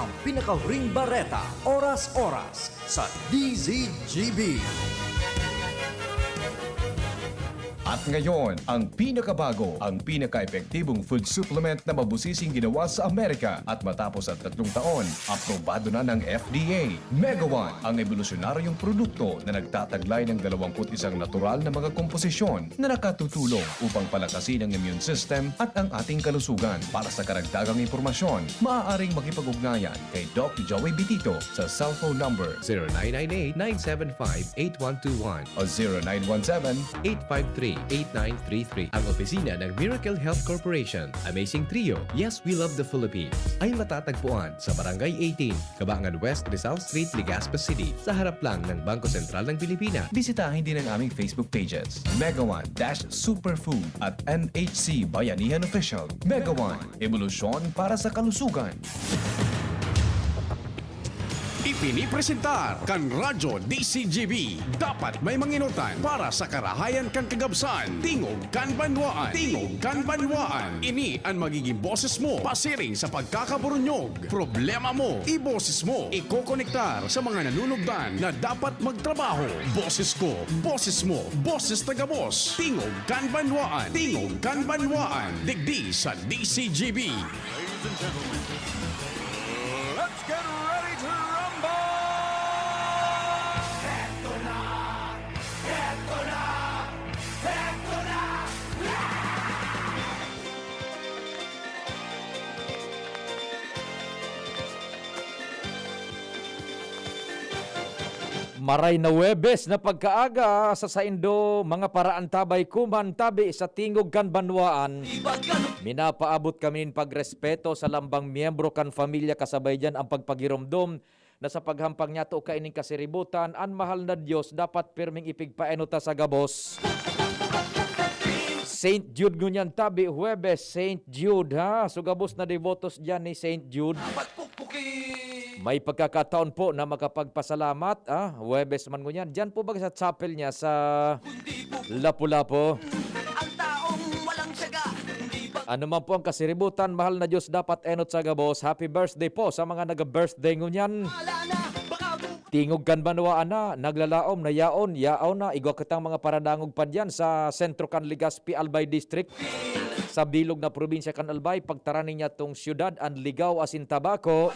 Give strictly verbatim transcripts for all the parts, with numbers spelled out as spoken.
Ang pinakahuring bareta, oras-oras, sa D Z G B. At ngayon, ang pinakabago, ang pinaka-epektibong food supplement na mabusising ginawa sa Amerika at matapos ang tatlong taon, aprobado na ng F D A. Mega One, ang ebolusyonaryong produkto na nagtataglay ng dalawang put isang natural na mga komposisyon na nakatutulong upang palakasin ang immune system at ang ating kalusugan. Para sa karagdagang impormasyon, maaaring makipag-ugnayan kay Doc Joey Bitito sa cellphone number zero nine nine eight, nine seven five, eight one two one o zero nine one seven, eight five three, eight nine three three. Ang opisina ng Miracle Health Corporation, Amazing Trio, Yes, We Love the Philippines, ay matatagpuan sa Barangay eighteen, Cabangan West, Rizal Street, Legazpi City, sa harap lang ng Bangko Sentral ng Pilipinas. Bisitahin din ang aming Facebook pages, Mega One dash Superfood at M H C Bayanihan Official. Mega One, ebolusyon para sa kalusugan. Ipinipresentar kan Radyo D C G B. Dapat may manginutan para sa karahayan kan kagabsan. Tingog kan banwaan. Tingog kan banwaan. Ini an magiging boses mo pasiring sa pagkakaburunyog. Problema mo, iboses mo. Ikokonektar sa mga nanunugdan na dapat magtrabaho. Boses ko, boses mo, boses taga-boss. Tingog kan banwaan. Tingog kan banwaan. Digdi sa D C G B. Ladies and gentlemen, let's get ready to rumble! Maray na Huwebes na pagkaaga sa saindo, mga paraantabay kuman tabi sa tingog kan banwaan. Minapaabot kami nin pagrespeto sa lambang miyembro kan pamilya, kasabay diyan ang pagpagiromdom na sa paghampang niyato kaining kasiributan, an mahal na Dios dapat pirming ipigpaeno ta sa gabos. Saint Jude ngunyan tabi, Huwebes, Saint Jude, ha? So, gabos na debotos diyan ni Saint Jude. May pagkakataon po na makapagpasalamat, ah, Huwebes man ngunyan. Diyan po ba sa chapel niya sa Lapu-Lapu? Ano man po ang kasiributan, mahal na Diyos, dapat enot sa gabos. Happy birthday po sa mga naga-birthday ngunyan. Tingog kan banwaan na, naglalaom na yaon, yaon na, igwa kitang mga paradangog pa diyan sa sentro kan Legazpi, Albay District. Sa bilog na probinsya kan Albay, pagtarani niya tong syudad, an Ligao asin Tabaco,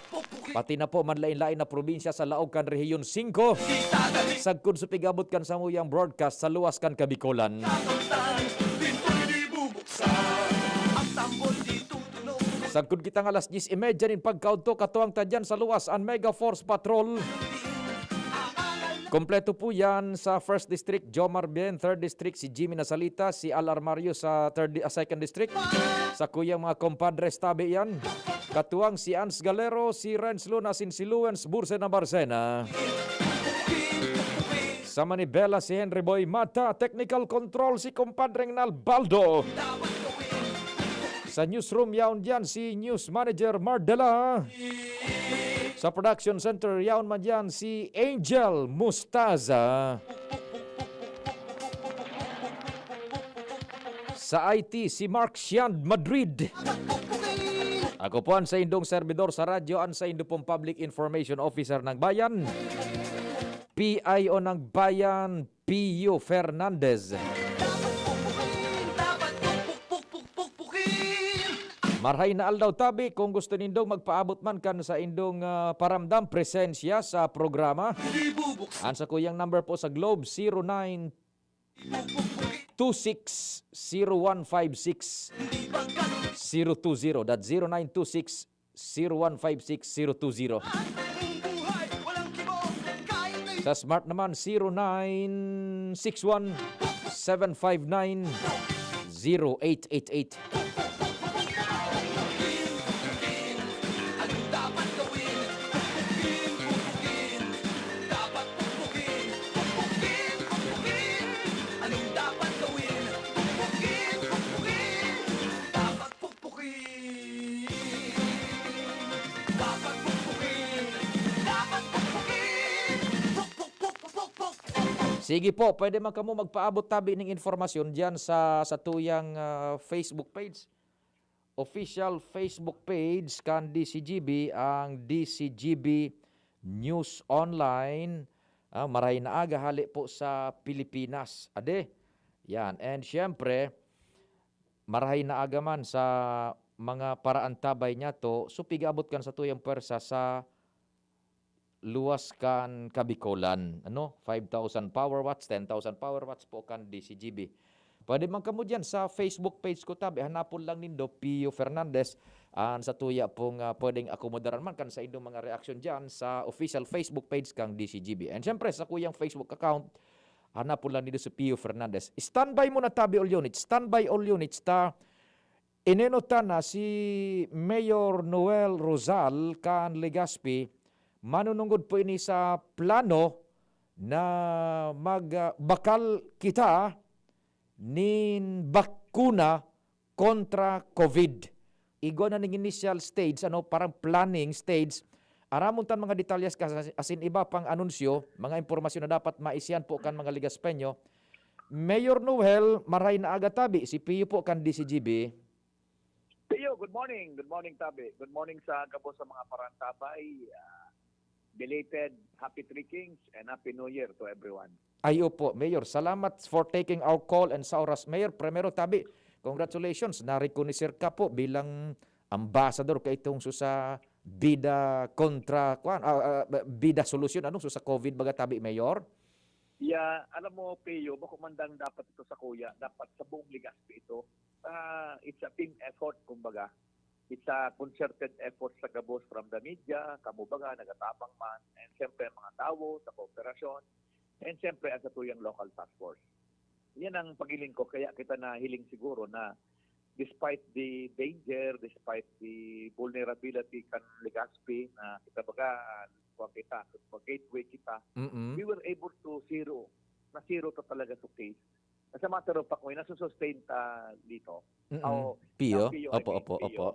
pati na po manlain-lain na probinsya sa laog kan Rehiyon singko. Sagkod sa pig-abot kan samuyang broadcast sa luwas kan Kabikolan. Sagkod kita nga alas dyes y media nin pagkaudto, katuwang ta diyan sa luwas an Mega Force Patrol. Kompleto po yan sa First District, Jomar Bien, Third District, si Jimmy Nasalita, si Al Armario sa third, ah, Second District. Sa kuyang mga compadres tabi yan. Katuwang si Ans Galero, si Renz Luna, sin si Luens Burse na Barcena. Sa manibela si Henry Boy Mata, technical control si Compadre Nalbaldo. Sa newsroom yaon diyan si News Manager Mardela. Sa production center yaon man diyan si Angel Mustaza. Sa I T, si Mark Sian Madrid. Ako po an saindong servidor sa radyo, an saindo pong Public Information Officer ng Bayan, P I O ng Bayan, Pio Fernandez. Marhay na aldaw tabi, kung gusto nindong magpaabot man kan saindong, ah, paramdam, presensya sa programa, an sakuyang number po sa Globe, zero nine two six zero one five six zero two zero. That's zero nine two six zero one five six zero two zero. Sa Smart naman, zero nine six one seven five nine zero eight eight eight. Sige po, pwede man kamo magpaabot tabi ning impormasyon diyan sa, sa tuyang, ah, Facebook page. official Facebook page kan D C G B, ang D C G B News Online. Ah, marahay na aga hale po sa Pilipinas. Ade, yan. And siyempre, marahay na aga man sa mga paraantabay niyato, so pigaabot kan satuyang pwersa sa luwas kan Kabikolan, ano, five thousand power watts, ten thousand power watts po kan D C G B. Pwede man kamo diyan sa Facebook page ko, tabi, hanapon lang nindo Pio Fernandez. An satuya pong, ah, pwedeng akomodaran man kan saindong mga reaksyon diyan sa official Facebook page kang D C G B. And siyempre, sa kuyang Facebook account, hanapon lang nindo si Pio Fernandez. Standby muna, tabi, all units. Standby all units, ta Inenutan na si Mayor Noel Rosal kan Legazpi, manunungod po ini sa plano na mag, ah, bakal kita nin bakuna kontra COVID. Igwa na ning initial stage, ano, parang planning stage. Aramon tan mga detalyes kas-, asin iba pang anunsyo, mga impormasyon na dapat maisihan po kan mga Legazpeño. Mayor Noel, maray na aga tabi, si Pio po kan D C G B. Pio, good morning. Good morning, tabi. Good morning sa gabos sa mga parantabay. Ah, belated Happy Three Kings and Happy New Year to everyone. Ay, opo, Mayor. Salamat for taking our call and sa oras. Mayor, primero, tabi, congratulations. Narekonoser ka po bilang ambassador kaitong so sa bida kontra, kwan, ah, ah, bida solusyon, ano, so sa COVID baga, tabi, Mayor? Ya, alam mo, Pio, bako man dang dapat ito sa kuya, dapat sa buong Legazpi ito. Ah, it's a team effort, kumbaga. It's a concerted effort sa gabos from the media, kamo baga, nagatabang man, and siyempre, ang mga tawo sa kooperasyon, and siyempre, ang satuyang local task force. Yan ang pagiling ko, kaya kita nahiling siguro na despite the danger, despite the vulnerability kan Legazpi na kita baga, kuwan kita, gateway kita, Mm. we were able to zero, na zero ta talaga sa case. As a matter of fact, may nasusustain ta dito. Mm. Aw, Pio? na Pio, I Opo, mean, opo, Pio. opo.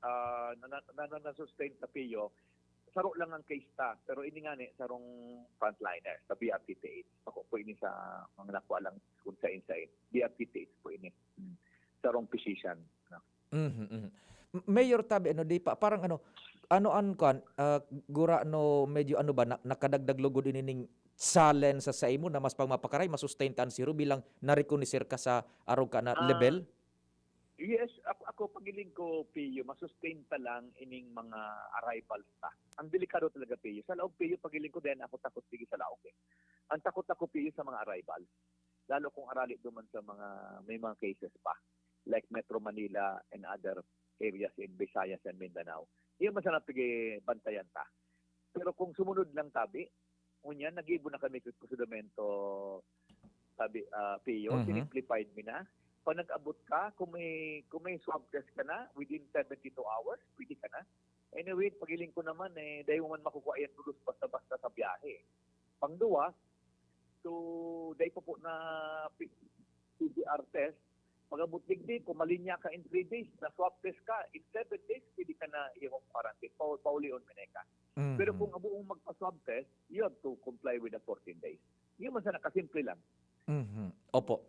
Ah, na, na, na, na, nasusustain ta, Pio. Saro lang ang case ta, pero ini nga ni, sarong frontliner sa B R T T H. Ako po ini sa mga nakuha lang kung sain-sain. B R T T H po ini. Mm. Sarong physician. No? Mhm, mhm. M-, Mayor, tabi, ano, di pa, parang ano, ano an kwan, ah, gura no, medyo ano ba, na, nakadagdag lugod ini ning challenge sa saimo na mas pag mapakaray, masustain ta an zero bilang narekonoser ka sa arog ka na Ah, level? yes, ako, ako pagiling ko, Pio, masustain ta lang ining mga arrivals ta. Ang delikado talaga, Pio. Sa laog, Pio, pagiling ko din, ako takot sige sa laog eh. Ang takot ako, Pio, sa mga arrivals. Lalo kung arali duman sa mga, may mga cases pa. Like Metro Manila and other areas in Visayas and Mindanao. Iyon man sana pigi bantayan ta. Pero kung sumunod lang tabi, ngunyan, nag-ibo na kami sa prosedimento, tabi, ah, Pio, Mhm. sinimplified mi na. Pag nag-abot ka, kung may, kung may swab test ka na, within seventy-two hours, pwede ka na. Anyway, pagiling ko naman, eh, dahil mo man makukuha yan, tulos basta-basta sa biyahe. Pangduwa, so, dahil pa po na P-, P C R test, pag-abot digdi, kung malinya ka in three days, na swab test ka, in seven days, pwede ka na i-home quarantine. Pa-, paulion mo na ka. Mhm. Pero kung abo mong magpa-swab test, you have to comply with the fourteen days. Yun man sana, kasimple lang. Mhm. Opo.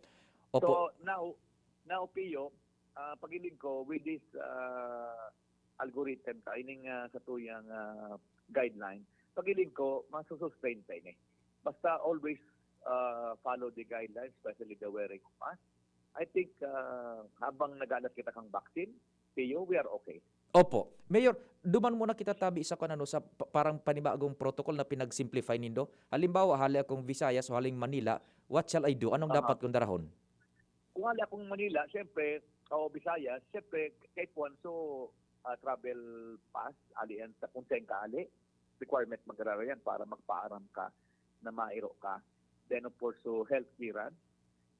Opo. So, now, now, Pio, ah, pagiling ko, with this, ah, algorithm ta, ining, ah, satuyang, ah, guideline, pagiling ko, masusustain ta ini. Basta always, ah, follow the guidelines, especially the wearing of mask. I think, ah, habang nagalat kita kang vaccine, Pio, we are okay. Opo. Mayor, duman muna kita tabi sa kung ano, sa pa-, parang panibagong protocol na pinag-simplify nindo. Halimbawa, hali akong Visayas o haling Manila, what shall I do? Anong Aha. dapat kong darahon? Kung hali akong Manila, siyempre, o Visayas, siyempre, kay Juan, so, ah, travel pass, ali yan sa kung saan ka ali, requirement magrara yan para magpaaram ka na mairo ka. Then, of course, so, health clearance.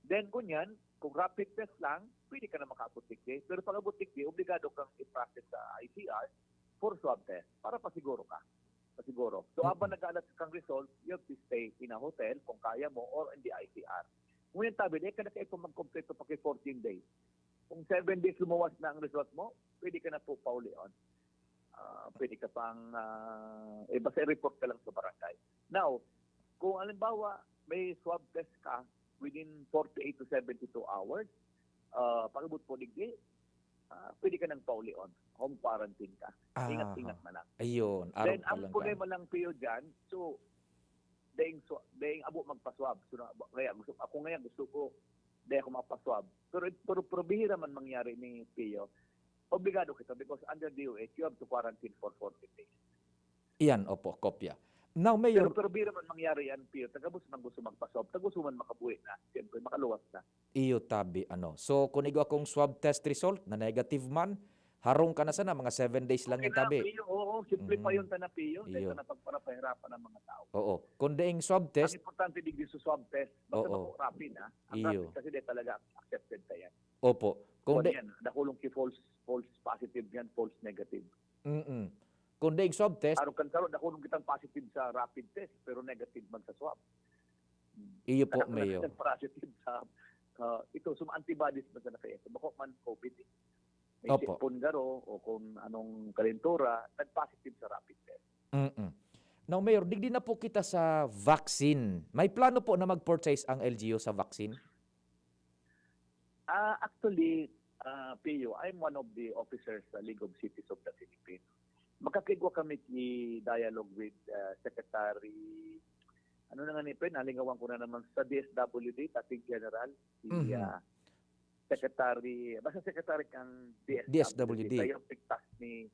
Then, kunyan, kung rapid test lang, pwede ka na makaabot digdi. Pero pag abot digdi, obligado kang i-process sa I C R for swab test para pasiguro ka. Pasiguro. So, Mm. habang nag-aalat kang result, you have to stay in a hotel kung kaya mo or in the I C R. Ngunyan tabi, di ka na kayo mag-kompleto pa kay fourteen days. Kung seven days lumuwas na ang result mo, pwede ka na po paulion. Ah, pwede ka pang, ah, eh, basta i-report ka lang sa barangay. Now, kung halimbawa, may swab test ka within forty-eight to seventy-two hours, ah, pag-abot po digdi, ah, pwede ka nang paulion. Home quarantine ka. Ah, ingat-ingat na lang. Ayun, arog Then, ang lang problema lang, Pio, dyan, so, daing, so, daing abo magpaswab. So, na, kaya gusto, ako ngayon gusto ko, daing ako mapaswab. Pero, pero, pero bihira man mangyari ni Pio. Obligado kita because under D O H, you have to quarantine for fourteen days. Iyan, opo, kopya. Now, Mayor... Pero, pero bihira man mangyari yan, Pio. Tagabos man gusto magpaswab. Tagabos man makabuhi na. Siyempre, makaluwas na. Iyo tabi, ano. So, kung igwa akong swab test result na negative man, harong ka na sana, mga seven days lang yan tabi. Oo, simplify yun sana, Pio. Hindi sana pagparapahirapan ng mga tao. Oo. Kung daing swab test... Ang importante digdi sa swab test, basta bako rapid, ha? Ang rapid kasi di talaga accepted ka yan. Opo. Kung di... Yan, dakulong ki false, false positive yan, false negative. Mm-mm. Kung daing swab test... Arog kan saro, dakulong kitang positive sa rapid test, pero negative man sa swab. Iyo po, Mayor. Positive sa, sa ito, suma antibodies man sa nakaito. Bako man COVID eh. May Opo. sipon garo o kung anong kalintura, nag-positive sa rapid test. Mm-mm. Now, Mayor, digdi na po kita sa vaccine. May plano po na mag-purchase ang L G U sa vaccine? Ah, actually, ah, Pio, I'm one of the officers sa League of Cities of the Philippines. Magkakigwa kami ki dialogue with ah, Secretary, ano na nga ni Pen, nalingawan ko na naman sa D S W D, dating general, si Mhm. ah, Secretary, basta Secretary kang D S W D. D S W D. Siya yung pigtas ni,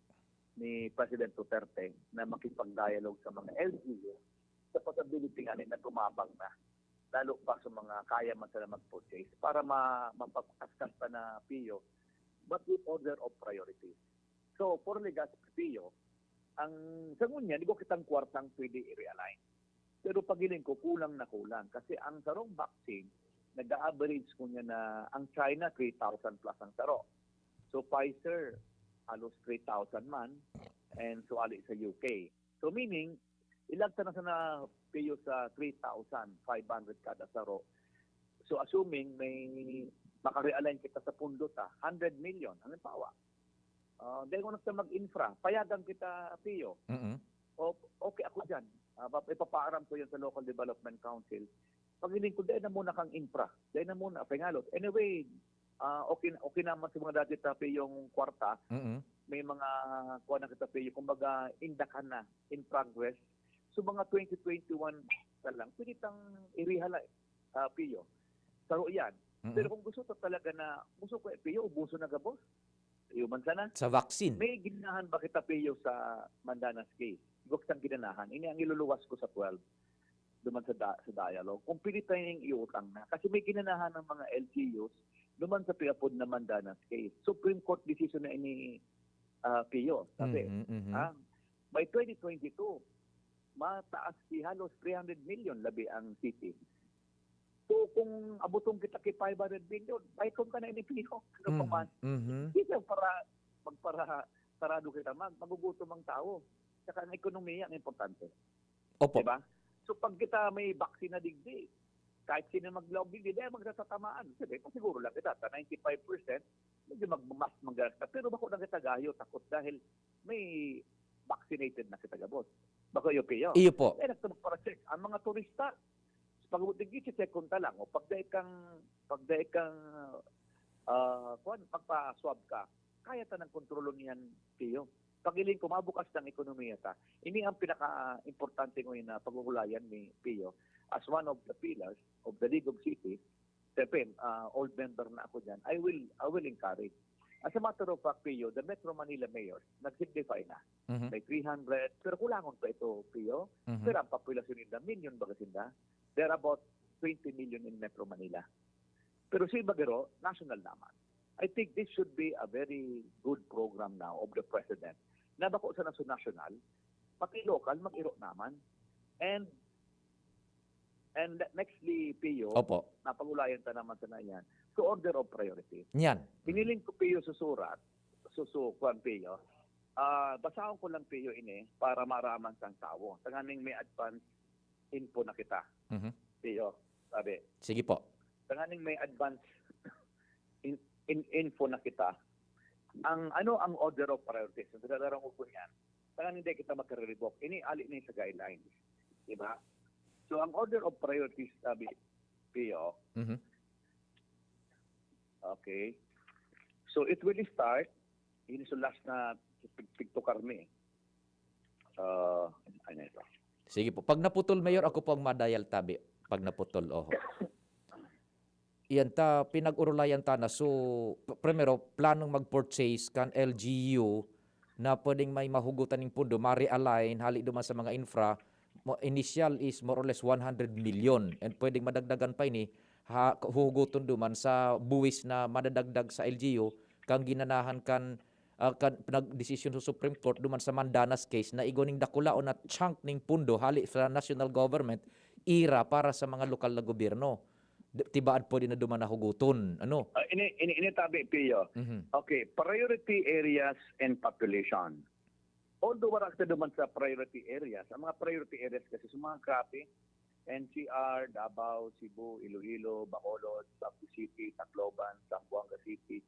ni President Duterte na makipag-dialogue sa mga L G U sa possibility nga na tumabang na lalo pa sa mga kaya man sila mag-purchase para ma mapagkaskas pa na P I O, but with order of priority. So, for Legazpi P I O, ang sa ngunyan, igwa kitang kwartang pwede i-realign. Pero pagiling ko, kulang na kulang. Kasi ang sarong vaccine, nag-a-average ko niya na ang China, three thousand plus ang saro. So Pfizer, halos three thousand man, and suali sa U K. So meaning, ilagta na sana P I O sa three thousand five hundred kada saro. So assuming may makarealign kita sa pundo ta, hundred million, halimbawa. Ah, dai ko na sa mag-infra, payagan kita, P I O. Mm-mm. O, okay ako diyan. Ah, pa- ipapaaram ko yun sa Local Development Council. Paghiling ko, dai na muna kang infra. Dai na muna, pangalot. Anyway, ah, okay, okay naman sa mga dati tapi yung kwarta. Mm-mm. May mga kuha na kita, P I O. Kumbaga, indakan na, in progress. So, mga twenty twenty-one na lang, pwede tang irihala, ah, P I O. Saro yan. Mm-mm. Pero kung gusto ta talaga na, gusto ko, P I O, ubuso na gabos. Human sana. Sa vaccine. May ginahan ba kita, P I O, sa Mandanas case? Igwa kitang ginanahan. Ini ang iluluwas ko sa twelve. Duman sa, da- sa dialogue. Kung pwede tayong iutang na. Kasi may ginanahan ng mga L G Us duman sa piapod na Mandanas case. Supreme Court decision na ini, ah, P I O. Sabi, Mhm, mhm. ah, by twenty twenty-two, mataas si halos three hundred million labi ang city. So, kung abuton kita ki five hundred million, bayton ka na ini, P I O. Ano pa Mhm, man? mhm. Di siya para magpara-, sarado kita, mag-, magugutom ang tao. Saka ang ekonomiya ang importante. Opo. Diba? So, pag kita may vaccine na digdi, kahit sino maglaog digdi, dahil magsasatamaan. Sabi, pasiguro lang kita, sa ninety-five percent, medyo mag-, mas maganda. Pero bako lang kita gayo, takot dahil may vaccinated na kita gabos. Bako iyo, P I O. Iyo po. Eh, nagtubag para check. Ang mga turista, pag digdi, check ta lang. O pag dai kang, pag dai kang, ah, kuwan, magpa-swab ka, kaya ta nang kontrolon yan, P I O. Pagiling ko, mabukas ng ekonomiya ta. Ini ang pinaka-importante ngayon na pag-uulayan ni P I O as one of the pillars of the League of Cities. Siyempre, ah, old member na ako dyan. I will, I will encourage. As a matter of fact, P I O, the Metro Manila mayors, nag-signify na. Mhm. May three hundred, pero kulangon pa ito, P I O. Mhm. Pero ang populasyon nila, million baga sinda. There are about twenty million in Metro Manila. Pero sa iba garo, national naman. I think this should be a very good program now of the president. Na bako sa naso-, national, pati local, mag-iro naman. And, and nextly, P I O, Opo. napag-ulayan ta naman sa na yan. So, order of priority. Yan. Hiniling ko, P I O, susurat, susu-, kuwan, P I O. Ah, basahon ko lang, P I O, ini para maraman sang tawo. Tanganing may advance info na kita. Mhm. P I O, sabi. Sige po. Tanganing may advance in, in, info na kita. Ang, ano ang order of priorities? Ang pinagdarangog ko niyan, tanganing di kita magkariribok. Ini ali na sa guidelines. Diba? So, ang order of priorities, sabi, P I O, Mhm. okay. So it will start, ini so last na pig-, pigtukar mi. Uh, ano ito? Sige po. Pag naputol, Mayor, ako po ang madayal tabi. Pag naputol, oho. Iyan ta, pinag-urulayan ta na. So, p- primero, planong mag-purchase kan L G U na pwedeng may mahugutan ng pundo, ma-realign, hali duman sa mga infra, mo- initial is more or less one hundred million. And pwedeng madagdagan pa ini, ha, huhuguton duman sa buwis na madadagdag sa L G U, kang ginanahan kan, ah, kan nagdesisyon sa Supreme Court duman sa Mandanas case na igwa ning dakulaon na chunk ning pundo hali sa national government ira para sa mga lokal na gobyerno. Di- Tibaad pwede na duman na huguton. Ano? Uh, ini, ini, ini tabi, Pio. Mhm. Okay, priority areas and population. Although wala kita duman sa priority areas, ang mga priority areas kasi sa mga grabe, N C R, Davao, Cebu, Iloilo, Bacolod, Cebu City, Tacloban, Zamboanga City.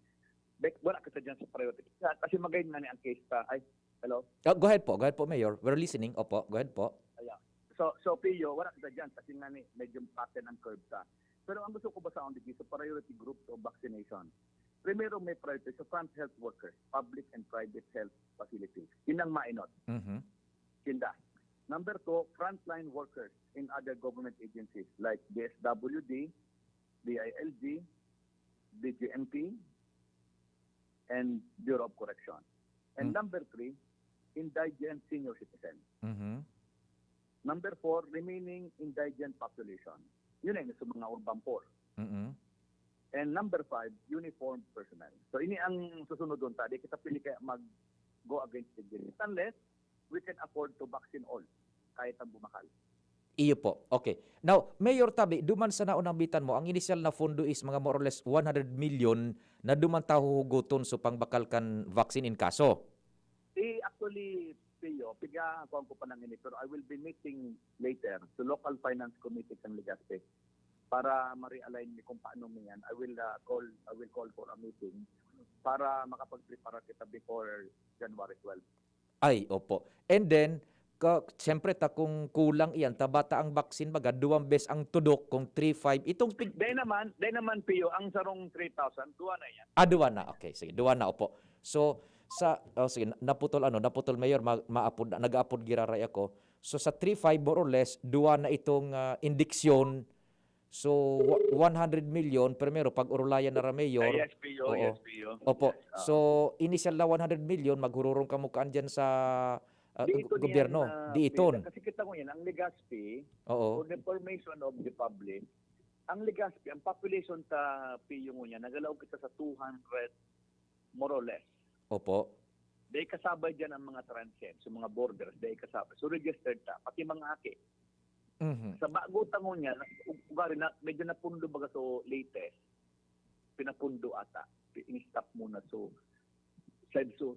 Bek, wala kita dyan sa priority. Kasi magayon nga ni ang case ta. Ay, hello? Oh, go ahead po, go ahead po, Mayor. We're listening. Opo, go ahead po. Ayan. So, so Pio, wala kita dyan kasi nga ni medyo pattern ang curve ta. Pero ang gusto ko basahon dito sa priority groups of vaccination. Primero may priority sa front health workers, public and private health facilities. Yun ang mainot. Mhm. Kinda. Number two, frontline workers in other government agencies like D S W D, D I L G, D G M P, and Bureau of Correction. And Hmm. number three, indigent senior citizen. Mhm. Number four, remaining indigent population. Yun ay sa mga urban poor. Mhm. And number five, uniformed personnel. So ini ang susunod doon ta. Di kita pili kaya mag-go against the grain. Unless we can afford to vaccine all. Kahit ang bumakal. Iyo po. Okay. Now, Mayor Tabi, duman sa naunang bitan mo, ang inisyal na pondo is mga more or less one hundred million na duman ta huhuguton so pangbakal kan vaccine in kaso. Eh, actually, Pio, piga kuwan ko pa nang ini, pero I will be meeting later sa local finance committee kan Legazpi para ma-realign mi kung paano mi yan. I will uh, call I will call for a meeting para makapag-prepare kita before January twelve. Ay, opo. And then, ka, siyempre ta kung kulang iyan, ta bata ang vaccine, baga, duwang bes ang tudok kung three five. Itong pig... Dahil naman, dahil naman, Pio, ang sarong three thousand, duwa na yan. Ah, duwa na. Okay, sige. Duwa na, opo. So, sa, oh, sige, na- naputol, ano, naputol, Mayor, ma- maapod, nag-aapod giraray ako. So, sa three five, more or less, duwa na itong ah, indiksyon. So, wa- one hundred million, primero, pag-urulayan na ra, Mayor. Ah, yes, Pio, Oo. Yes, Pio. Opo. Yes, ah. So, initial na one hundred million, maghururong kamo kaan dyan sa ah, Di ito gu- gobyerno. niyan, ah, Di iton. Pio, kasi kita mo yan, ang Legazpi, Oo. for the information of the public, ang Legazpi, ang population ta Pio ngunyan, nagalaog kita sa two hundred, more or less. Opo. Dahil kasabay dyan ang mga transient, sa mga borders, dahil kasabay. So, registered ta, pati mga aki. Mhm. Sa bago ta ngunyan, ug- ugari na, medyo napundo baga so latest, pinapundo ata, in-stop muna. So, said so,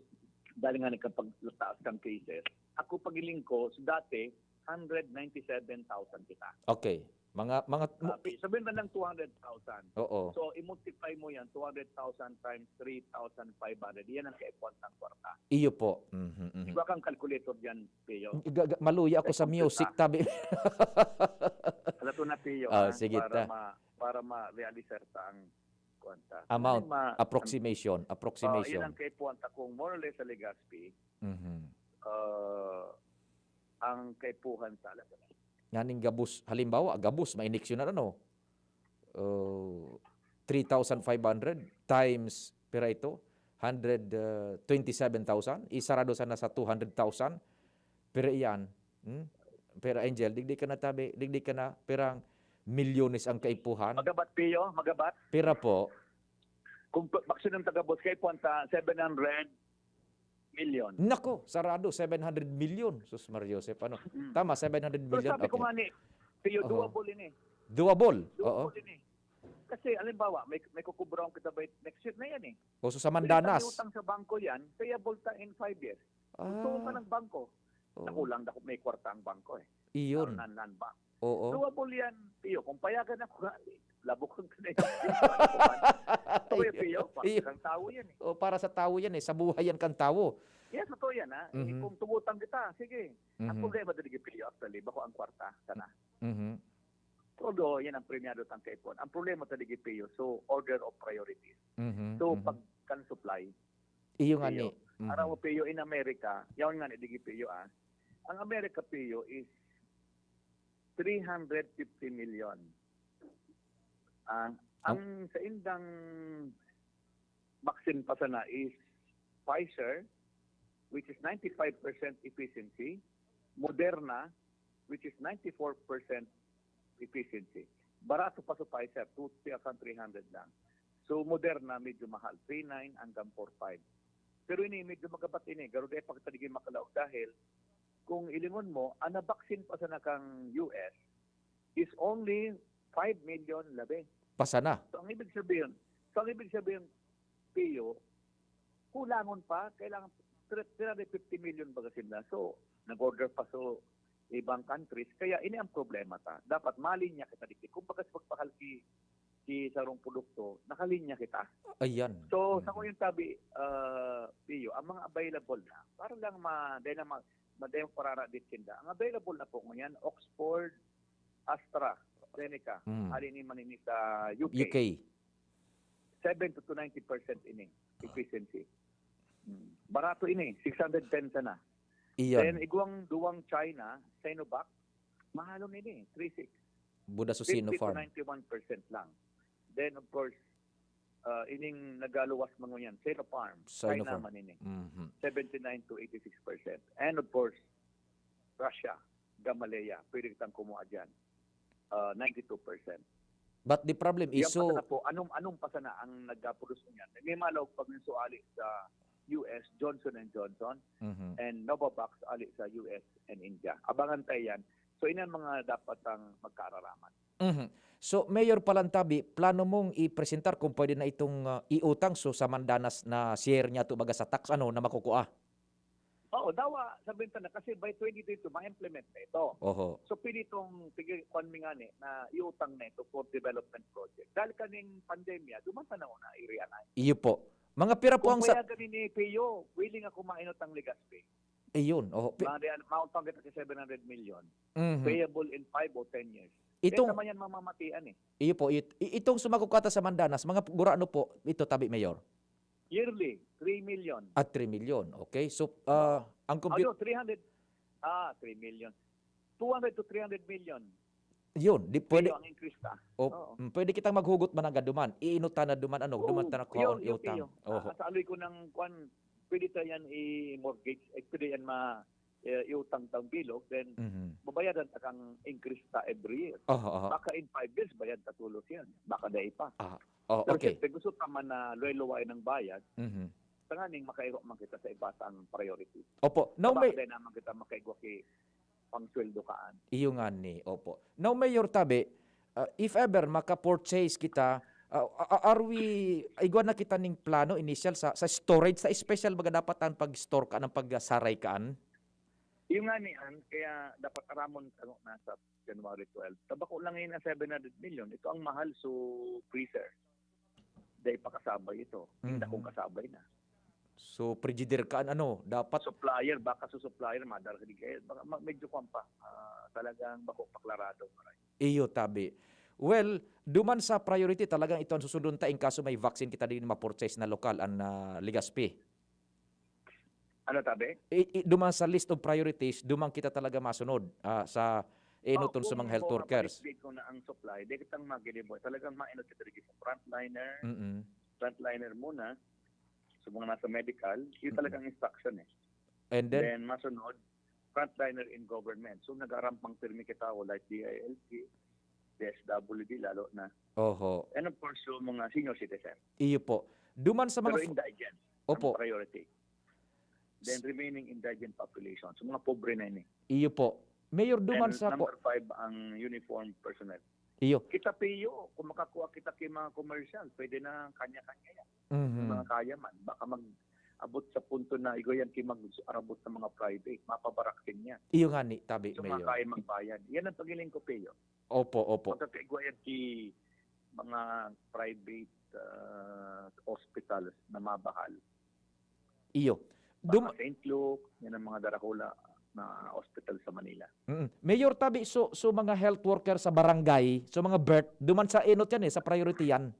dahil nga nagkapaglataas kang cases, ako pagiling ko, so dati, one hundred ninety-seven thousand kita. Okay. Mga, mga, mo- Uh, sabihin na ng two hundred thousand. Oo. So, i-multiply mo yan, two hundred thousand times three thousand five hundred. Yan ang kaipuhan ng kwarta. Iyo po. Mhm, mhm. Iba kang calculator dyan, Pio. Ga- ga- Maluya ako Ay, sa music, kompleto. Tabi. Alam ko na, Pio, Ah, ha? sige, para ta. ma, para ma-realize ta ang kwanta. Amount, Ma, approximation, Oh, approximation. Yun ang kaipuhan ta kung more or less sa Legazpi, Mhm. uh, ang kaipuhan sa alam mo na. Nganing gabos, halimbawa, gabos, mainiksyon na ano, uh, three thousand five hundred times, pira ito, hundred twenty-seven thousand, isarado sana sa two hundred thousand, pira iyan, hmm? Pira, Angel, digdi ka na tabi, digdi ka na, pirang milyones ang kaipuhan. Magabat, Pio, magabat. Pira po? Kung pa- vaccine ng tagabos, kaipuhan ta seven hundred million. Nako, sarado, seven hundred million. Sus, Mario Joseph, ano? Mm. Tama, seven hundred Pero million. sabi ko Okay. nga ni, Pio, Oho. Doable ini. Doable. Oo. Doable ini. Kasi, alimbawa, may, may kukubraon kita ba next year na yan eh. O, so sa Pwede Mandanas. Utang sa bangko yan, payable ta in five years. Ah. Gusto mo pa ng bangko? Oo. Nakulang dako may kwarta ang bangko eh. Iyon. Or non-non-bank. Oo. Doable yan, Pio. Kung payagan ako nga, eh, labukan ka na yun. Totoo yan, Pio. Para Iyo. Sa tao yan eh. O, para sa tao yan eh. Sa buhay yan kang tao. Yes, totoo yan ha. Eh, Mhm. Kung tumutan kita, sige. Ang Mhm. problema dali, Pio, actually, bako ang kwarta. Sana. Mhm. Although, yan ang premiado tang kaipon. Ang problema dali, Pio, so order of priorities. Mhm. So, Mhm. pag kan supply. Iyo nga ni. Piyo. Mhm. Aram mo, Piyo, in America, yaon nga ni, digi Piyo, ah. Ang America, Piyo, is three hundred fifty million. Ah, ang sa indang vaccine pa sana is Pfizer, which is ninety-five percent efficiency, Moderna, which is ninety-four percent efficiency. Barato pa sa Pfizer, two thousand three hundred lang. So, Moderna, medyo mahal, three nine hanggang four five. Pero ini, medyo magabat ini, garo dai pa kita digi makalaog dahil kung ilingon mo, ang na-vaccine pa sana kang U S is only five million labi. Pasana. So, ang ibig sabihin, so, ang ibig sabihin, Piyo, kulangon pa, kailangan three hundred fifty million baga sila. So, nag-order pa so ibang countries. Kaya ini ang problema ta. Dapat malinya kita dito. Kung baga sa pagpakal ki, ki sarong produkto, nakalinya kita. Ayan. So, sa Mhm. ngayon tabi, ah, Piyo, ang mga available na, para lang ma, dahil lang ma, ma, dahil parara dit kinda. Ang available na po ngayon, Oxford, AstraZeneca, Mm. hali ni manini sa U K. U K. Seventy to ninety percent ini, efficiency. Mm. Barato ini, six hundred ten sana. Iyon. Then, igwang duwang China, Sinovac, mahalon ini, three six. Buda sa Fifty to Sinopharm. ninety-one percent lang. Then, of course, ah, ining nagaluwas man ngunyan, Sinopharm, China Sinopharm. man ini. Mhm. Seventy-nine to eighty-six percent. And of course, Russia, Gamaleya, pwede kitang kumuha dyan. Ah, ninety-two percent. But the problem is, Yan pa so sana po, anong, anong pa sana ang nagkaproduce niyan? May malaog pag suali sa U S, Johnson and Johnson, Mhm. and Novavax ali sa U S and India. Abangan tayo yan. So, inan mga dapat ang magkaararaman. Mhm. So, Mayor Palantabi, plano mong ipresentar kung pwede na itong, ah, iutang so sa Mandanas na share niya to baga sa tax, ano, na makukua? Oo, dawa, sabihin ta na, kasi by twenty twenty-two, ma-implement na ito. Oho. So, pwede itong, sige, kwan mi nga ni, na iutang na ito for development project. Dahil kaning pandemya, duman ta na una i-realize. Iyo po. Mga pira po Kung ang sa payagan ni Pio, willing ako mainot ang Legazpi. Ayun, oho. Pi- Mga diyan, mautang kita sa seven hundred million. Mhm. Payable in five o ten years. Itong Kaya naman yan mamamatian eh. Iyo po, it-, i-, itong sumakukata sa Mandanas, mga gurano po ito, tabi, Mayor? Yearly, three million. At three million, okay. So, ah, ang compute Although, three hundred, ah, three million. Two hundred to three hundred million. Yun, di pwede Pio ang increase ta. O, Oo. mm, pwede kitang maghugot man agad duman. Iinot ta na duman, ano, Oo, duman ta na yun, kuhaon, yun, iutang. Pio. Oho. Ah, sa aloy ko ng kwan, pwede ta yan i-mortgage, eh, pwede yan ma-, eh, iutang tang bilog, then Mhm. babayadan ta kang increase ta every year. Oho, oho. Baka in five years, bayad ta tulos yan. Baka dai pa. Ah, oh, Pero okay. siyempre, gusto ta man na luway-luway ng bayad, Mhm. tanganing makairo man kita sa iba tang priority. Opo. Now, Baka may dai naman kita makaigwa ki pangsweldo kaan. Iyo nga ni, opo. Now, Mayor Tabe, ah, if ever maka-purchase kita, ah, a-, a-, are we, igwa na kita ning plano initial sa, sa storage, sa special baga dapat ang pag-store ka, ng pagsaray kaan? Yung nga ni Ann, kaya dapat aramon kamo na sa January twelve. Tabako lang yun ang seven hundred million. Ito ang mahal, so freezer. Dahil pakasabay ito. Hindi Mhm. akong kasabay na. So, Frigidaire ka, ano, dapat Supplier, baka sa supplier, madara ka di kaya, baka ma-, medyo kwan pa. Ah, talagang bako paklarado, maray. Iyo, tabi. Well, duman sa priority, talagang ito ang susundon ta in kaso may vaccine kita din ma-purchase na lokal, an, ah, Legazpi. Ano, tabi? I, i, duman sa list of priorities, duman kita talaga masunod, ah, sa inuton Oh, sa mga kung health mo workers. Mapalisbid ko na ang supply, di kitang magilibo. Talagang mainot kita dito sa frontliner. Mm-mm. Frontliner muna. So, mga nasa medical, yun Mm-mm. talagang instruction eh. And then? Then, masunod, frontliner in government. So, nag-aarampang pirmi kita o like D I L G, D S W D lalo na. Oho. And of course, yung mga senior citizen. Iyo po. Duman sa mga Pero fr-, indigent, Opo. ang priority. Then, S- remaining indigent population. So, mga pobre na ini. Iyo po. Mayor, duman And sa po number five, ang uniform personnel. Iyo. Kita piyo, kung makakuha kita kay mga commercial, pwede na kanya-kanya yan. Mhm. Yung mga kaya man. Baka mag-abot sa punto na igwa yan kay mag-arabot sa mga private, mapabaraksin yan. Iyo nga ni, tabi, So, mga Mayor. kaya magbayad. Yan ang pagiling ko, Pio. Opo, opo. Pagkakaigwa yan ki mga private, ah, hospitals na mabahal. Iyo. Baka Dum- Saint Luke, yan ang mga darakula na hospital sa Manila. Mm. Mayor Tabi, so, so mga health worker sa barangay, so mga birth, duman sa enot yan eh, sa priority yan.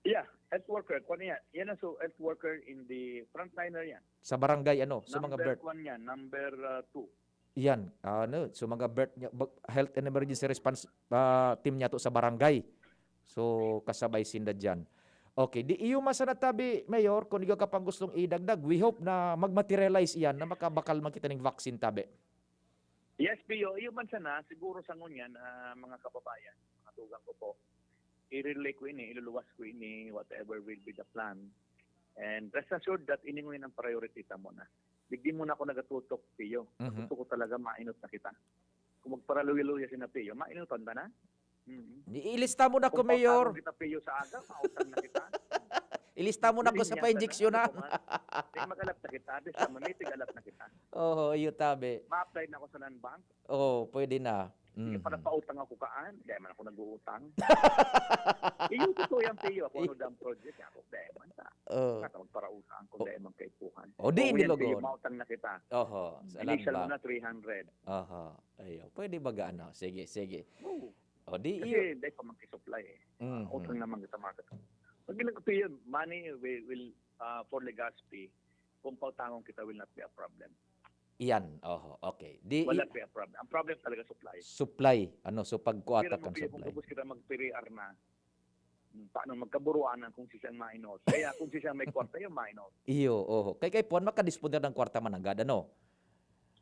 Yeah, Health worker, kwan niya. Yan ang so, health worker in the frontliner yan. Sa barangay, ano, sa mga Number birth. Kwan yan, number uh, two. Yan, ano, so mga birth, niya- bag- health and emergency response ah, team niya to sa barangay. So, kasabay sinda dyan. Okay, di iyo man sana tabi, Mayor, kung ikaw ka pang gustong idagdag, we hope na mag-materialize iyan na makabakal man kita ning vaccine tabi. Yes, Pio, iyo man sana, siguro sa ngunyan, ah, mga kababayan, mga tugang ko po, i-relay ko ini, iluluwas ko ini, whatever will be the plan. And rest assured that ini ngunyan ang priority ta muna. Digdi muna ako nagatutok, Pio. Mhm. Gusto ko talaga mainot na kita. Kung magparaluya-luya si na Pio, mainotan ta na. Mhm. Di- Ilista mo na ko, Kung Mayor. pautang kita, Pio, sa aga, pautang na kita. Ilista mo na ko sa Hindi pa-injection niya na. sana, ano, kumain. Di mag-alap na kita, di sa mamitig, alap na kita. Oo, iyo tabi. Ma-apply na ako sa land bank. Oo, pwede na. Sige, Mhm. para pautang ako kaan. Hindi man ako nag-uutang. Iyo, totoo yan, Pio. Ako ano daw ang project ako. Hindi man ta. Oo. Baka magparautang ko, hindi man kaipuhan. O, di, Kung hindi yan, Pio, lugod. Mautang na kita. Oho, sa land Initial bank. Mo na, three hundred. Oho. Ayo, pwede ba gaano? Sige, sige. Oo. O, di Kasi iyo. Hindi pa magkisupply eh. Mhm. Utang naman kita, market. Pag nag-Pio, money will, will uh, for Legazpi, kung pautangon kita will not be a problem. Iyan, oho, okay. Di, Will i- not be a problem. Ang problem talaga supply. Supply, ano, so pagkuha Pero ta kan Pio, kung supply. Tapos kita mag-P R na, hmm, paano magkaburuanan kung sisiyang minus? Kaya kung sisiyang may kwarta, yung minus. Iyo, oho. Kay kay puan makadisponer ng kwarta mananggad, ano?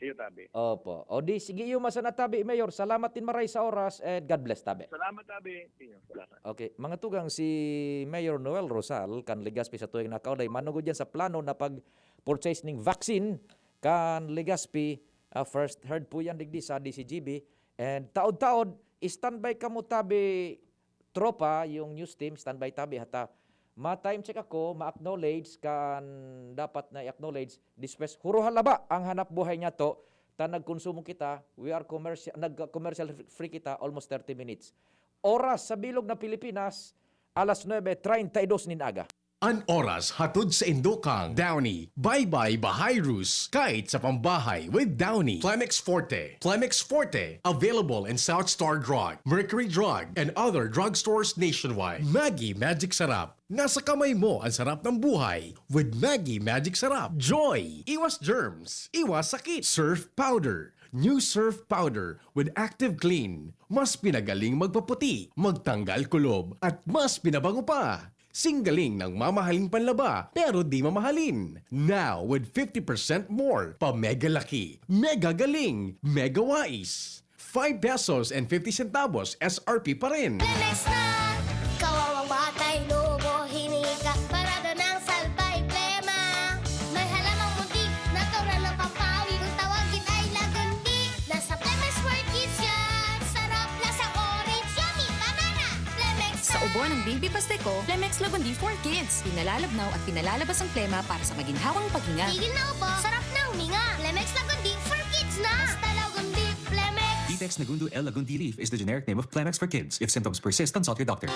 Iyo, tabi. Opo. O di, sige iyo man sana tabi, Mayor. Salamat din maray sa oras and God bless, tabi. Salamat, tabi. Iyo, salamat. Okay, mga tugang, si Mayor Noel Rosal kan Legazpi sa tuwing nakaulay, manugod yan sa plano na pag-purchase ning vaccine kan Legazpi. Ah, first heard po yan digdi sa D C G B. And taod-taod, standby kamo tabi, tropa, yung news team, standby tabi hata. Ma-time check ako, ma-acknowledge kan dapat na i-acknowledge. Despues, huro halaba ang hanap buhay niya to. Ta nagkonsumo kita, we are commercial, nag-commercial free kita almost thirty minutes. Oras sa bilog na Pilipinas, alas nuebe treinta y dos nin aga. An oras hatod sa indo kang Downy. Bye-bye Bahayrus, kahit sa pambahay with Downy. Plemex Forte. Plemex Forte, available in South Star Drug, Mercury Drug, and other drugstores nationwide. Maggi Magic Sarap. Nasa kamay mo ang sarap ng buhay with Maggi Magic Sarap. Joy! Iwas germs, iwas sakit. Surf Powder. New Surf Powder with Active Clean. Mas pinagaling magpaputi, magtanggal kulob, at mas pinabango pa. Singgaling ng mamahaling panlaba, pero di mamahalin. Now with fifty percent more pa mega laki, mega galing, mega wais. Five pesos and fifty centavos S R P pa rin. Plemex na! Kawawang batay, lubo, hinika, parada ng salbay, plema. May halamang muntik, natural ng pampawi. Kung tawagin ay lagundi, nasa Plemex for Kids yan. Sarap, lasang orange, yummy, banana. Plemex Sa ubo ng Baby Pasteco, Plemex Lagundi for Kids. Pinalalabnaw at pinalalabas ang plema para sa maginhawang paghinga. Tigil na ubo, sarap na huminga. Plemex Lagundi for Kids na! Basta Lagundi, Plemex! Vitex Nagundo L Lagundi leaf is the generic name of Plemex for kids. If symptoms persist, consult your doctor.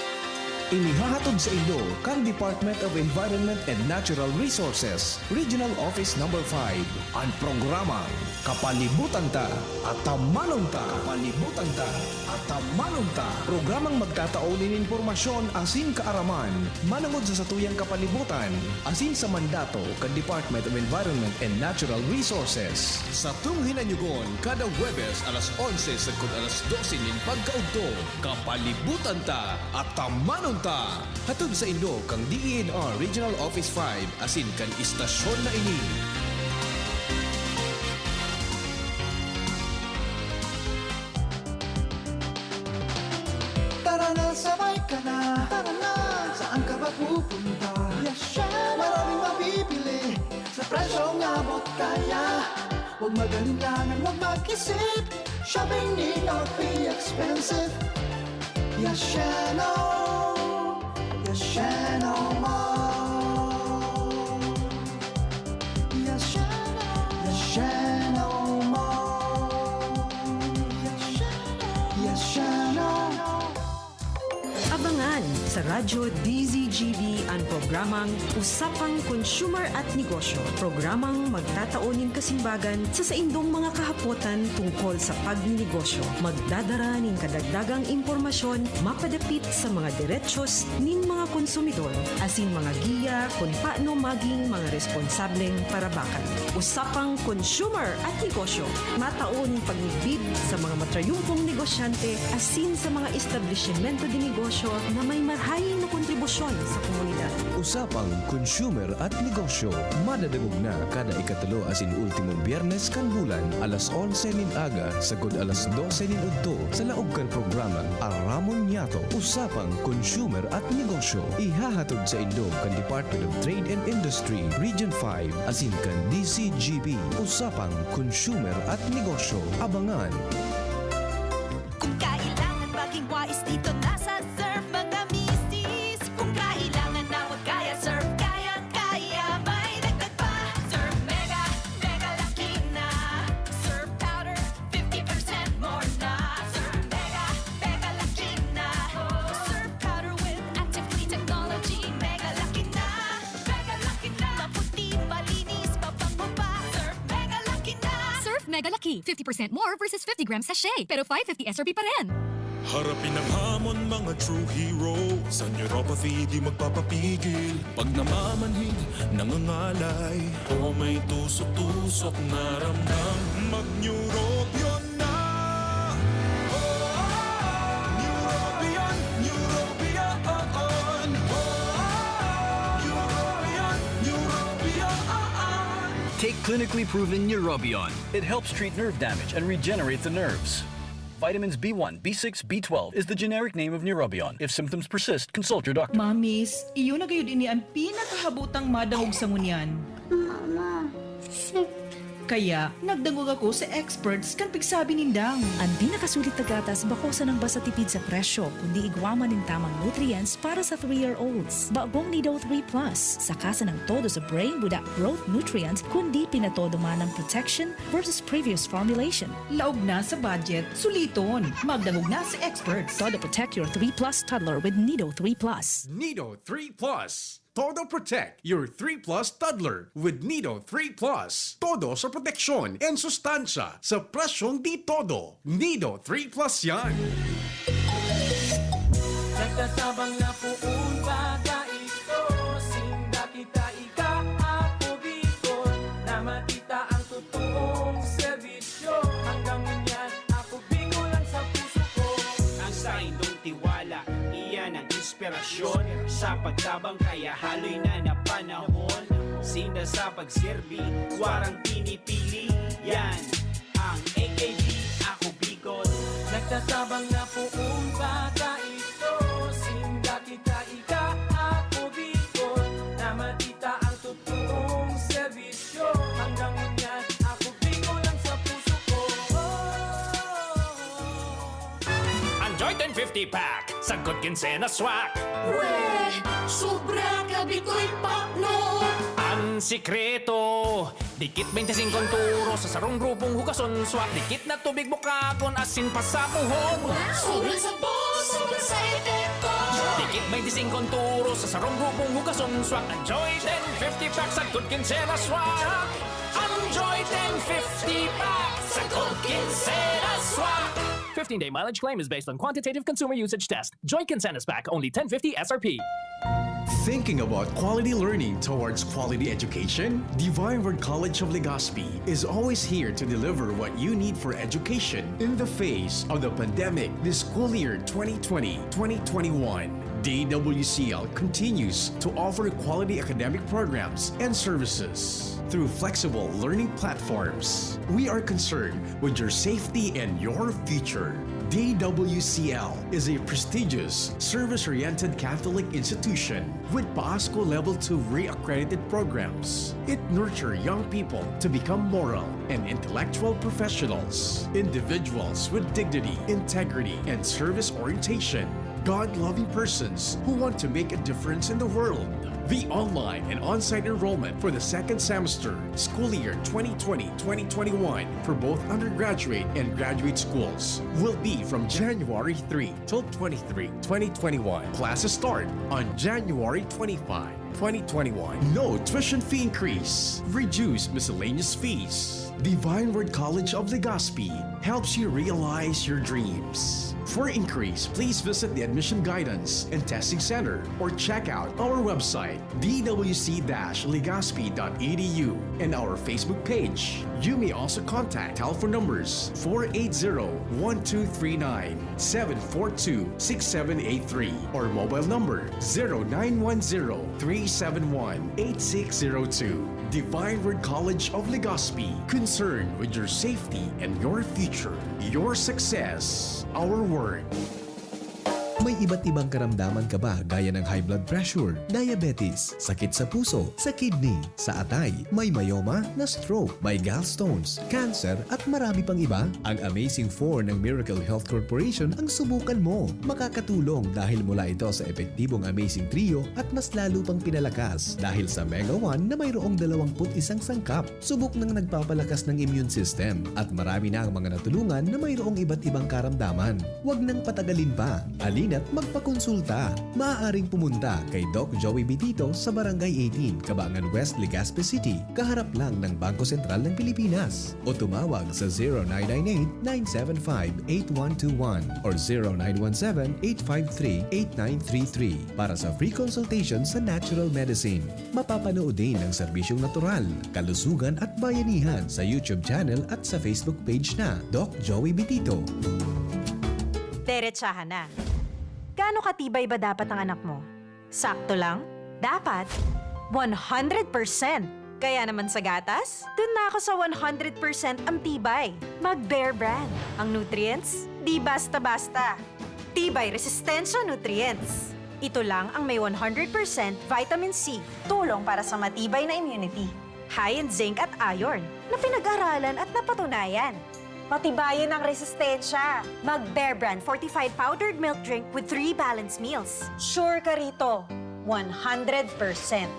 Inihahatod sa indo kan Department of Environment and Natural Resources, Regional Office Number five, an programang Kapalibutan Ta, Atamanon Ta. Kapalibutan Ta, Atamanon Ta. Programang magtatao nin impormasyon asin kaaraman manongod sa satuyang kapalibutan asin sa mandato kan Department of Environment and Natural Resources. Satong hinanyugon kada Huwebes alas onse sagkod alas dose nin pagkaudto. Kapalibutan Ta, Atamanon Ta. Hatod sa indo kan D E N R Regional Office five asin kan istasyon na ini. Tara na, sabay ka na. Tara na, saan ka ba pupunta? Yasha! Maraming mabibili sa presyong abot kaya. Huwag mag-alinlangan, huwag mag-isip. Shopping need not be expensive. Yashano! Yashano Mall! Yashano! Yashano Mall! Yashano! Yashano! Abangan Sa Radyo D Z G B an programang Usapang Consumer at Negosyo, programang magtatao nin kasimbagan sa saindong mga kahapotan tungkol sa pagninegosyo. Magdadara nin kadagdagang impormasyon mapadapit sa mga derechos nin mga konsumidor, asin mga giya kun paano maging mga responsableng parabakan. Usapang Consumer at Negosyo, matao nin pagmidbid sa mga matrayumpong negosyante asin sa mga establisimento de negosyo na may marahay na kontribusyon sa komunidad. Usapang Consumer at Negosyo, madadangog na kada ikatulo asin ultimong Biyernes kan bulan, alas onse nin aga sagkod alas dose nin udto, sa laog kan programang Aramon Niyato, Usapang Consumer at Negosyo. Ihahatod saindo kan Department of Trade and Industry, Region five, asin kan D Z G B. Usapang Consumer at Negosyo. Abangan! Kung kailangan maging wais, dito na sa Surf, mga misis. Kung kailangan na huwag kaya, Surf kayang-kaya. May dagdag pa, Surf Mega, Mega Lucky na. Surf Powder, fifty percent more na. Surf Mega, Mega Lucky na. Surf Powder with active clean technology, Mega Lucky na. Mega Lucky na. Maputi, malinis, mabango pa. Surf Mega Lucky na. Surf Mega Lucky, fifty percent more versus fifty gram sachet, pero five fifty S R P pa rin. Harapin ang hamon, mga true hero. Sa neuropathy, di magpapapigil. Pag namamanhid, nangangalay, o may tusok-tusok na ramdam, mag-Neurobion na! Oh, Neurobion, Neurobion, oh, oh. Neurobion, Neurobion, oh, oh. Take clinically proven Neurobion. It helps treat nerve damage and regenerate the nerves. Vitamins B one, B six, B twelve is the generic name of Neurobion. If symptoms persist, consult your doctor. Mamis, iyo na gayud ini an pinakahabotang madangog sa ngunyan. Mama, sip. Kaya, nagdangog ako sa experts kan pigsabi nindang. An pinakasulit na gatas bako sanang basta tipid sa presyo, kundi igwa man nin tamang nutrients para sa three-year-olds. Bagong Nido three Plus, saka sanang todo sa brain with that growth nutrient, kundi pinatodo man ang protection versus previous formulation. Laog na sa budget, suliton. Magdangog na sa experts. Todo protect your three plus toddler with Nido three Plus. Nido three Plus. Todo protect your three plus toddler with Nido three Plus. Todo sa proteksyon and sustansya sa presyong di todo. Nido three Plus yan. Nagtatabang na poon pa kaito, sinda kita ika, ako Bicol, na makita ang totoong serbisyo. Hanggang ngunyan, ako Bicol lang sa puso ko. Ang saindong tiwala, iyan ang inspirasyon sa pagtabang, kaya haloy na na panahon. Sinda sa pagserbi, warang pinipili yan. Ang A K B, ako Bicol. Nagtatabang na poon pa kaito, sinda kita ika, ako Bicol, na makita ang totoong serbisyo. Hanggang ngunyan, ako Bicol lang sa puso ko. Ang Joy ten fifty Pack, sagkod kinsenas swak. Weh! Sobra ka Bicol Pack, no? Ang sikreto, dikit twenty-five ang turo, sa sarong grupong hugason swak. Dikit na tubig bukagon, asin pasapuhon. Sobrang sabon, sobrang sa epekto. Dikit twenty-five ang turo, sa sarong grupong hugason swak. Ang Joy ten fifty Pack, sagkod kinsenas swak. Ang Joy ten fifty Pack, sagkod kinsenas swak. Fifteen-day mileage claim is based on quantitative consumer usage test. Joy Kinsenas Pack, only ten fifty S R P. Thinking about quality learning towards quality education? Divine Word College of Legazpi is always here to deliver what you need for education in the face of the pandemic this school year, twenty twenty, twenty twenty-one. D W C L continues to offer quality academic programs and services through flexible learning platforms. We are concerned with your safety and your future. D W C L is a prestigious, service-oriented Catholic institution with PASCO Level two re-accredited programs. It nurtures young people to become moral and intellectual professionals, individuals with dignity, integrity, and service orientation, God-loving persons who want to make a difference in the world. The online and on-site enrollment for the second semester, school year twenty twenty, twenty twenty-one, for both undergraduate and graduate schools will be from January three till twenty-three, twenty twenty-one. Classes start on January twenty-five, twenty twenty-one. No tuition fee increase. Reduce miscellaneous fees. Divine Word College of Legazpi helps you realize your dreams. For inquiries, please visit the Admission Guidance and Testing Center or check out our website, d w c dash legazpi dot e d u, and our Facebook page. You may also contact telephone numbers four eight zero, one two three nine, seven four two, six seven eight three, or mobile number zero nine one zero, three seven one, eight six zero two. Divine Word College of Legazpi, concerned with your safety and your future. Your success, our work. May iba't ibang karamdaman ka ba, gaya ng high blood pressure, diabetes, sakit sa puso, sa kidney, sa atay, may myoma, na-stroke, may gallstones, cancer, at marami pang iba? Ang Amazing Four ng Miracle Health Corporation ang subukan mo. Makakatulong dahil mula ito sa epektibong Amazing Trio at mas lalo pang pinalakas dahil sa Mega One na mayroong dalawampu't isang sangkap. Subok ng nagpapalakas ng immune system at marami na ang mga natulungan na mayroong iba't ibang karamdaman. Huwag nang patagalin pa. Halina't magpakonsulta. Maaaring pumunta kay Doc Joey Bitito sa Barangay eighteen, Cabangan West, Legazpi City, kaharap lang ng Bangko Sentral ng Pilipinas. O tumawag sa zero nine nine eight, nine seven five, eight one two one or zero nine one seven, eight five three, eight nine three three para sa free consultation sa natural medicine. Mapapanood din ang serbisyong natural, kalusugan at bayanihan sa YouTube channel at sa Facebook page na Doc Joey Bitito. Derechahan na. Gaano katibay ba dapat ang anak mo? Sakto lang? Dapat? One hundred percent! Kaya naman sa gatas, dun na ako sa one hundred percent ang tibay. Mag Bear Brand. Ang nutrients, di basta-basta. Tibay Resistensya Nutrients. Ito lang ang may one hundred percent vitamin C, tulong para sa matibay na immunity. High in zinc at iron, na pinag-aralan at napatunayan. Patibayin ang resistensya. Mag Bear Brand fortified powdered milk drink with three balanced meals. Sure ka rito, one hundred percent.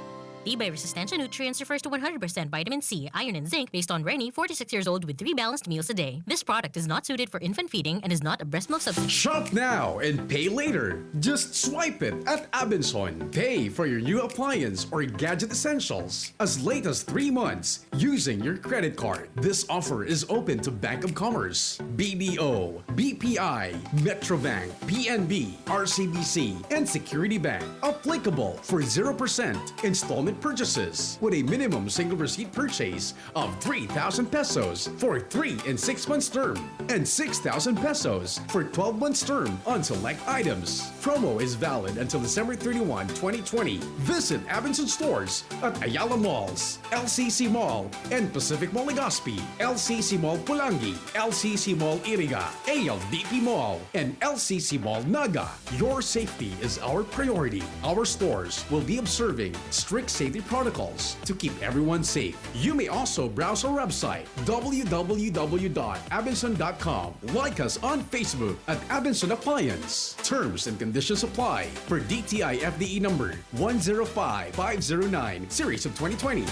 Tibay Resistensya Nutrients refers to one hundred percent vitamin C, iron, and zinc based on Reni, forty-six years old, with three balanced meals a day. This product is not suited for infant feeding and is not a breast milk substitute. Shop now and pay later. Just swipe it at Abenson. Pay for your new appliance or gadget essentials as late as three months using your credit card. This offer is open to Bank of Commerce, B D O, B P I, Metrobank, P N B, R C B C, and Security Bank. Applicable for zero percent installment purchases with a minimum single receipt purchase of three thousand pesos for three and six months term and six thousand pesos for twelve months term on select items. Promo is valid until December thirty-one, twenty twenty. Visit Abenson stores at Ayala Malls, L C C Mall, and Pacific Mall Legazpi, L C C Mall Pulangi, L C C Mall Iriga, A L D P Mall, and L C C Mall Naga. Your safety is our priority. Our stores will be observing strict safety protocols to keep everyone safe. You may also browse our website, w w w dot abenson dot com. Like us on Facebook at Abenson Appliance. Terms and conditions apply for D T I F D E number one zero five five zero nine, series of twenty twenty.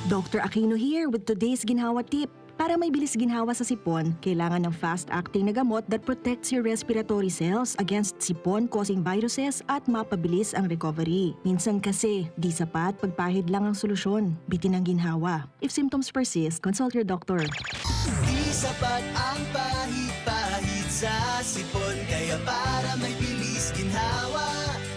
Doctor Aquino here with today's ginhawa tip. Para may bilis ginhawa sa sipon, kailangan ng fast-acting na gamot that protects your respiratory cells against sipon-causing viruses at mapabilis ang recovery. Minsan kasi, di sapat pagpahid lang ang solusyon. Bitin ang ginhawa. If symptoms persist, consult your doctor. Di sapat ang pahid-pahid sa sipon, kaya para may bilis ginhawa,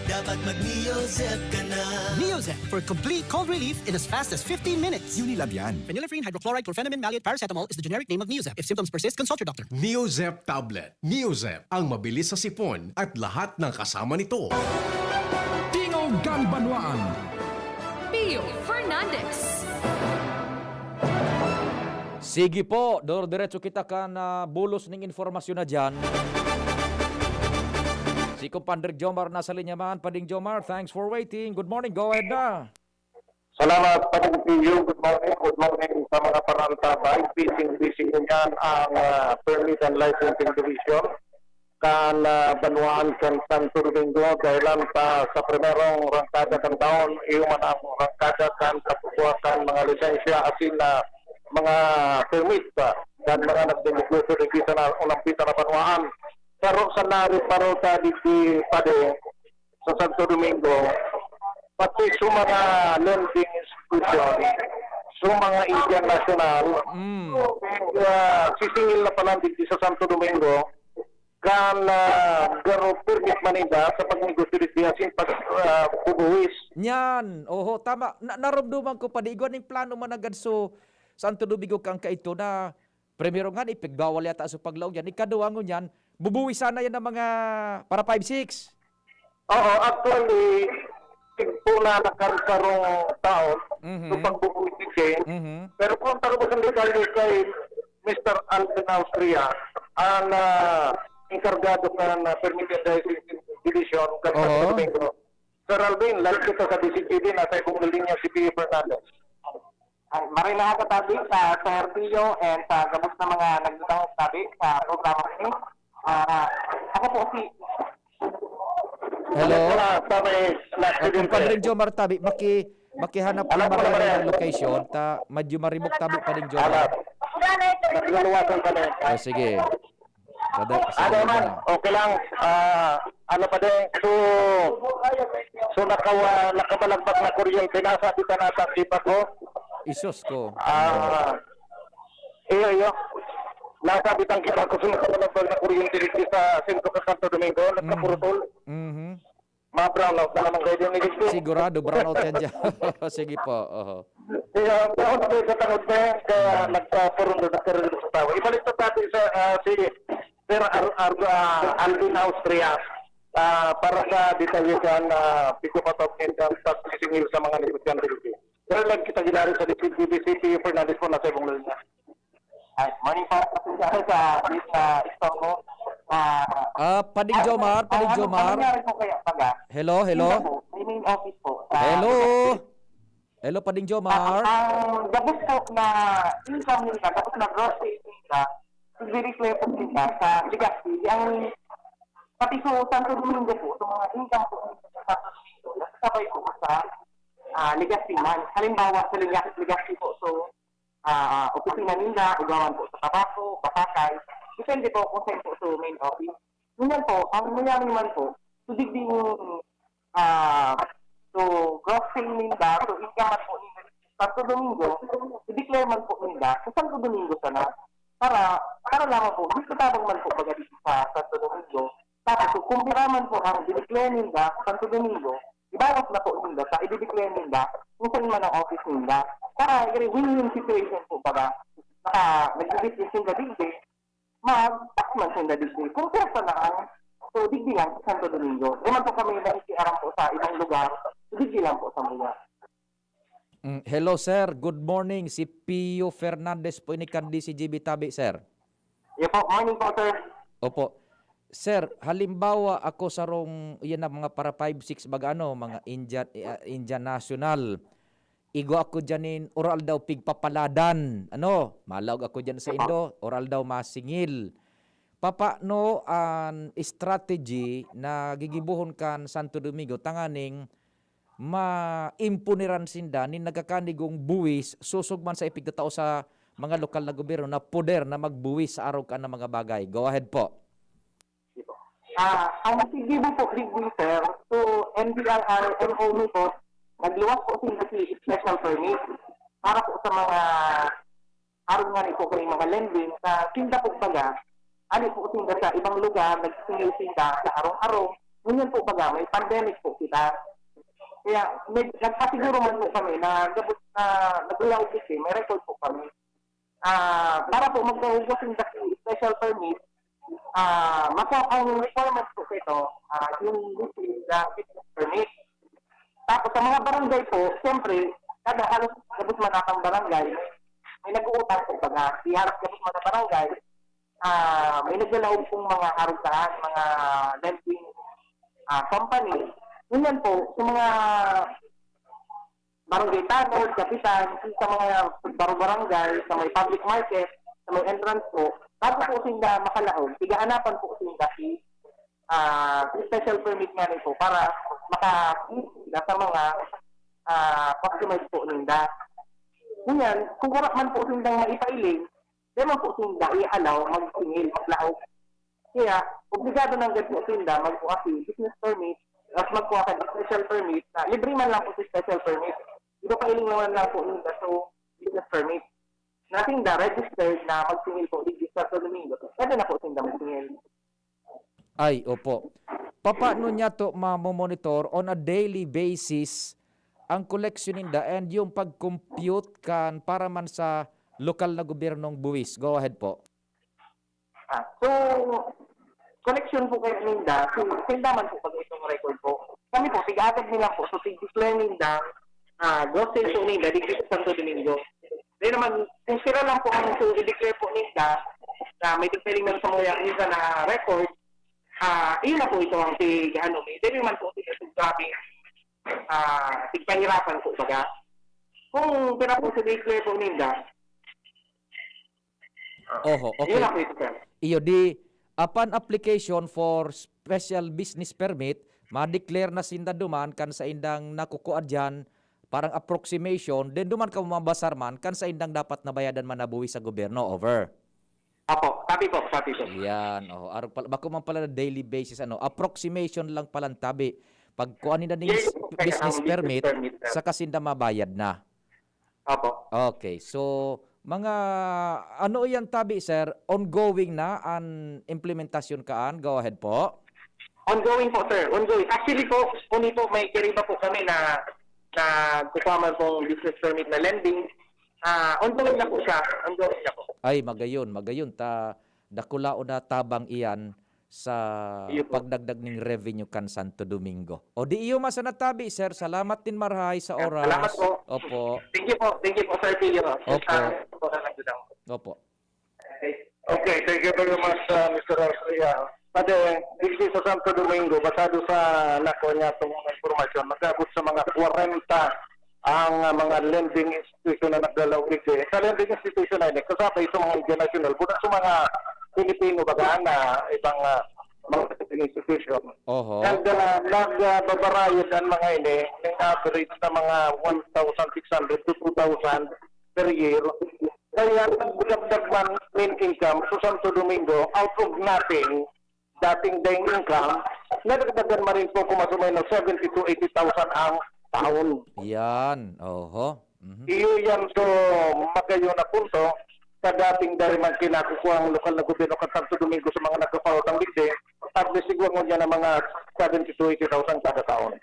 dapat mag-Neozep ka na. Neozep for complete cold relief in as fast as fifteen minutes. Unilab yan. Phenylephrine, hydrochloride, chlorphenamine, maleate, paracetamol is the generic name of Neozep. If symptoms persist, consult your doctor. Neozep tablet. Neozep, ang mabilis sa sipon at lahat ng kasama nito. Tingog kan Banwaan. Pio Fernandez. Sige po, doro-diretso kita kan, ah, bulos ning informasyon na diyan. Si Compadre Jomar nasa linya man. Pading Jomar, thanks for waiting. Good morning, go ahead na. Salamat, Pading Pio. Good morning, good morning sa mga parantabay. Busy-busy ngunyan ang, ah, Permit and Licensing Division. kan, ah, banwaan kan Santo Domingo, dahelan ta sa primerong rangkada kan taon, iyo man ang rangkada kan pagkukuha kan mga lisensya asin na mga permit pa kan mga nagnenegosyo digdi sa na-, unang pita na banwaan. Pero sa nariparo ta digdi, Padi, sa Santo Domingo, pati sa mga lending institution, sa mga Indian national, Mm. ah, sisingil na pala digdi sa Santo Domingo, kan, ah, garo permit man ninda sa pagnegosyo digdi asin pag, ah, bubuwis. Nyan, oho, tama. Na, naromdoman ko pa, di igwa ning plano man agad so Santo Domingo kan kaito na primero nga, ipigbawal yata so paglaog yan. Ikaduwa ngunyan, bubuwi sana yan ng mga para five six. Oo, actually, tigpo na nakarong taon, Mhm. so pagbubuwis din. Mhm. Pero kung ang talabas ng detalye kay Mister Alvin Austria, ang, ah, enkargado kan, ah, Permit and Licensing Division, kan Oo. Santo Domingo. Sir Alvin, live kita sa D C T V, nasa ibong linya si Pio Fernandez. Ay, maray na ako tabi sa Sir Pio and sa gabos na mga nagdudangog tabi sa programa ini. Ah, ako po si Hello? Sa may, na, Ah, Compadre Jomar tabi, maki-, makihanap Alam ko maray na na yan. Location, ta, medyo maribok tabi, Pading Jomar. Alam. Nagluluwasan kami. Ah, sige. Kada, Ano sige, man, ano. Okay lang. Ah, ano pa din? So, so nakawa-, nakabalagbak na kuryente na, sabi ka na, sabi pa ko. Isos ko. Ah, iyo, iyo. Nasabi tang kita ko, so nakabalagbagan na kuryente dito sa sentro ka Santo Domingo, Mm. nagkapurutol. Mhm. Ma-brownout na naman kayo din, Iligpit. Sigurado, brownout yan dyan. Sige po, oho. Kaya, ako na kayo sa tangod na yan, kaya Mm. nagpapurundo, nagkaroon sa tawa. Ibalik sa tabi sa, ah, si Sir Ar-, Ar-, ah, Alvin Austria, ah, para sa detalye dyan, ah, video patawag niya dyan, sa sisingil sa mga negosyante dito. Pero lang kita ginari sa D C T V, si Pio Fernandez po, nasa ibong linya. Ay, morning po. Pasensya ako sa, sa istorbo. Ah, Ah, Pading ah, Jomar, ah, Pading ano, Jomar. Ano nangyari po kaya pag, ah, Hello, hello. Hindi po, may main office po sa Hello. Hello, Pading Jomar. Ah, ang gabos po na income nila, gabos na gross sales nila, i-declare po nila sa Legazpi. Di ang, pati po Santo Domingo po, sa mga income po nila sa Santo Domingo, nasasabay po sa, ah, Legazpi man. Halimbawa, sa Legazpi, Legazpi po, so, ah, ah, opisina ninda, ugawan po sa Tabaco, Pasakay. Depende po kung saan po sa main office. Ngunyan po, ang nangyari man po, so digdi yung, ah, so gross sale ninda, so income man po ninda sa Santo Domingo, i-declare man po ninda sa Santo Domingo sana. Para, para lamang po, mas matabang man po baga dito sa Santo Domingo. Tapos, so, kung pira man po ang i-declare ninda sa Santo Domingo, ibawas na po ninda sa i-declare ninda kung saan man ang office ninda. Para, win-win situation po baga. Naka, nag-business sinda digdi, mag-tax man sinda digdi. Kung pira na ang, so, digdi lang sa Santo Domingo. Di man po kami nakikiaram po sa ibang lugar, so, digdi lang po sa mga. Mm, hello, sir. Good morning. Si Pio Fernandez po ini kan D C G B tabi, sir. Yes po. Morning po, sir. Opo. Sir, halimbawa, ako sarong, yan ang mga para five six baga ano, mga Indian, eh, ah, Indian national. Igwa ako dyan nin oral daw pigpapaladan. Ano? Malaog ako dyan sa Opo. Indo, oral daw masingil. Papaano an strategy na gigibohon kan Santo Domingo tanganing maimpuniran sinda nin nagkakanigong buwis sosog man sa ipigtatao sa mga lokal na gobyerno na poder na magbuwis sa arog kan mga bagay? Go ahead po. Ah, ang nasigibo po digdi, sir, so, N B I R M O po, nagluwas po sinda si special permit para po sa mga arog nga rin po kay mga lending sa sinda po baga, ali po sinda sa ibang lugar, nagsisingil sinda sa arong-arong. Ngunyan po baga, may pandemic po kita. Kaya may, nagpasiguro man po kami na gabos na nagulaog kasi, may record po kami. Ah, para po magpahugot ng special permit, ah, masa ang requirements po sa ito, ah, yung listing na business permit. Tapos sa mga barangay po, siyempre, kada halos gabos man atang barangay, may nag-uutang po baga. Di halos gabos man na barangay, ah, may naglalaog pong mga harugahan, mga lending, ah, company. Ganyan po, sa mga barangay tanod, kapitan, sa mga barangay, sa may public market, sa may entrance po, bago po sinda makalaog, pigahanapan po sinda si ah, special permit nga rin po para maka-, sila sa mga, ah, customers po ninda. Ngunyan, kung wala man po sindang maipailing, di man po sinda i-allow magsingil, maglaog. Kaya, obligado na gad po sinda magkuha si business permit, at magkuha ka ng special permit, na libre man lang po si special permit. Ipapailing naman lang po ninda, so, business permit. Na sinda registered na magsingil po digdi sa Santo Domingo, pwede na po sinda magsingil. Ay, opo. Papaano niya to mamomonitor on a daily basis ang koleksyon ninda and yung pag-compute kan para man sa lokal na gobyernong buwis? Go ahead po. Ah, so, collection po kayo ninda, so, sinda man po pag itong record po. Kami po, tig-atag nila po, so tig-declare ninda, ah, gross sales po ninda, digdi sa Santo Domingo. Di naman, kung sila lang po ang so, i-declare po ninda, na may tigpiling man sa mga isa na record, ah, iyon na po ito ang tig-, ano, may, di naman po ito grabe, ah, tigpahirapan po, baga. Kung pira po sa declare po ninda, Oho, okay. Yun lang po ito, sir. Iyo di, upon application for special business permit, ma-declare na sinda duman kan saindang nakukua diyan, parang approximation, then duman ka mabasar man kan saindang dapat nabayadan man na buwis sa gobyerno, over. Apo, sabi po, sabi po. Yan, oh, arog pala, bako man pala na daily basis, ano, approximation lang palang tabi. Pag kuha nila ng Yes, po, kaya business ang permit, business permit, sir. Saka sinda mabayad na. Apo. Okay, so mga ano yan tabi, sir? Ongoing na an implementasyon kaan? Go ahead po. Ongoing po, sir. Ongoing. Actually po, uni po, may kiriba po kami na na kukuha man pong business permit na lending. Ah, ongoing na po siya. Ongoing na po. Ay, magayon, magayon ta dakulaon na tabang iyan sa Iyo po. Pagdagdag ning revenue kan Santo Domingo. O di iyo masanatabi, sir. Salamat din marhay sa oras. Salamat po. Opo. Thank you po. Thank you po, Sir Pio. Opo. Sa po na nagdudang. Opo. Okay, thank you very much, uh, Mister Austria. Pade, digdi sa Santo Domingo, basado sa nakuha niya itong impormasyon, nag-abot sa mga kwarenta ang uh, mga lending institution na naglalaog digdi. Sa lending institution na ini, kasabay sa mga international, buta sa mga Pilipino, baga na ibang uh, mga lending institution. Oho. And uh, nagbabarayad ang mga ini, ng average na mga one thousand six hundred to two thousand per year. Kaya nagdagdag man main income sa Santo Domingo, out of nothing, dating daing income, nadagdagan man rin po kung mas o menos seventy to eighty thousand ang taon. Yan. Oho. Mhm. Iyo yan, so, magayon na punto, sa dating dahil man kinakukuha ang lokal na gobyerno kan Santo Domingo sa mga nagpapautang digdi, at least siguro niya ng mga seventy to eighty thousand kada taon.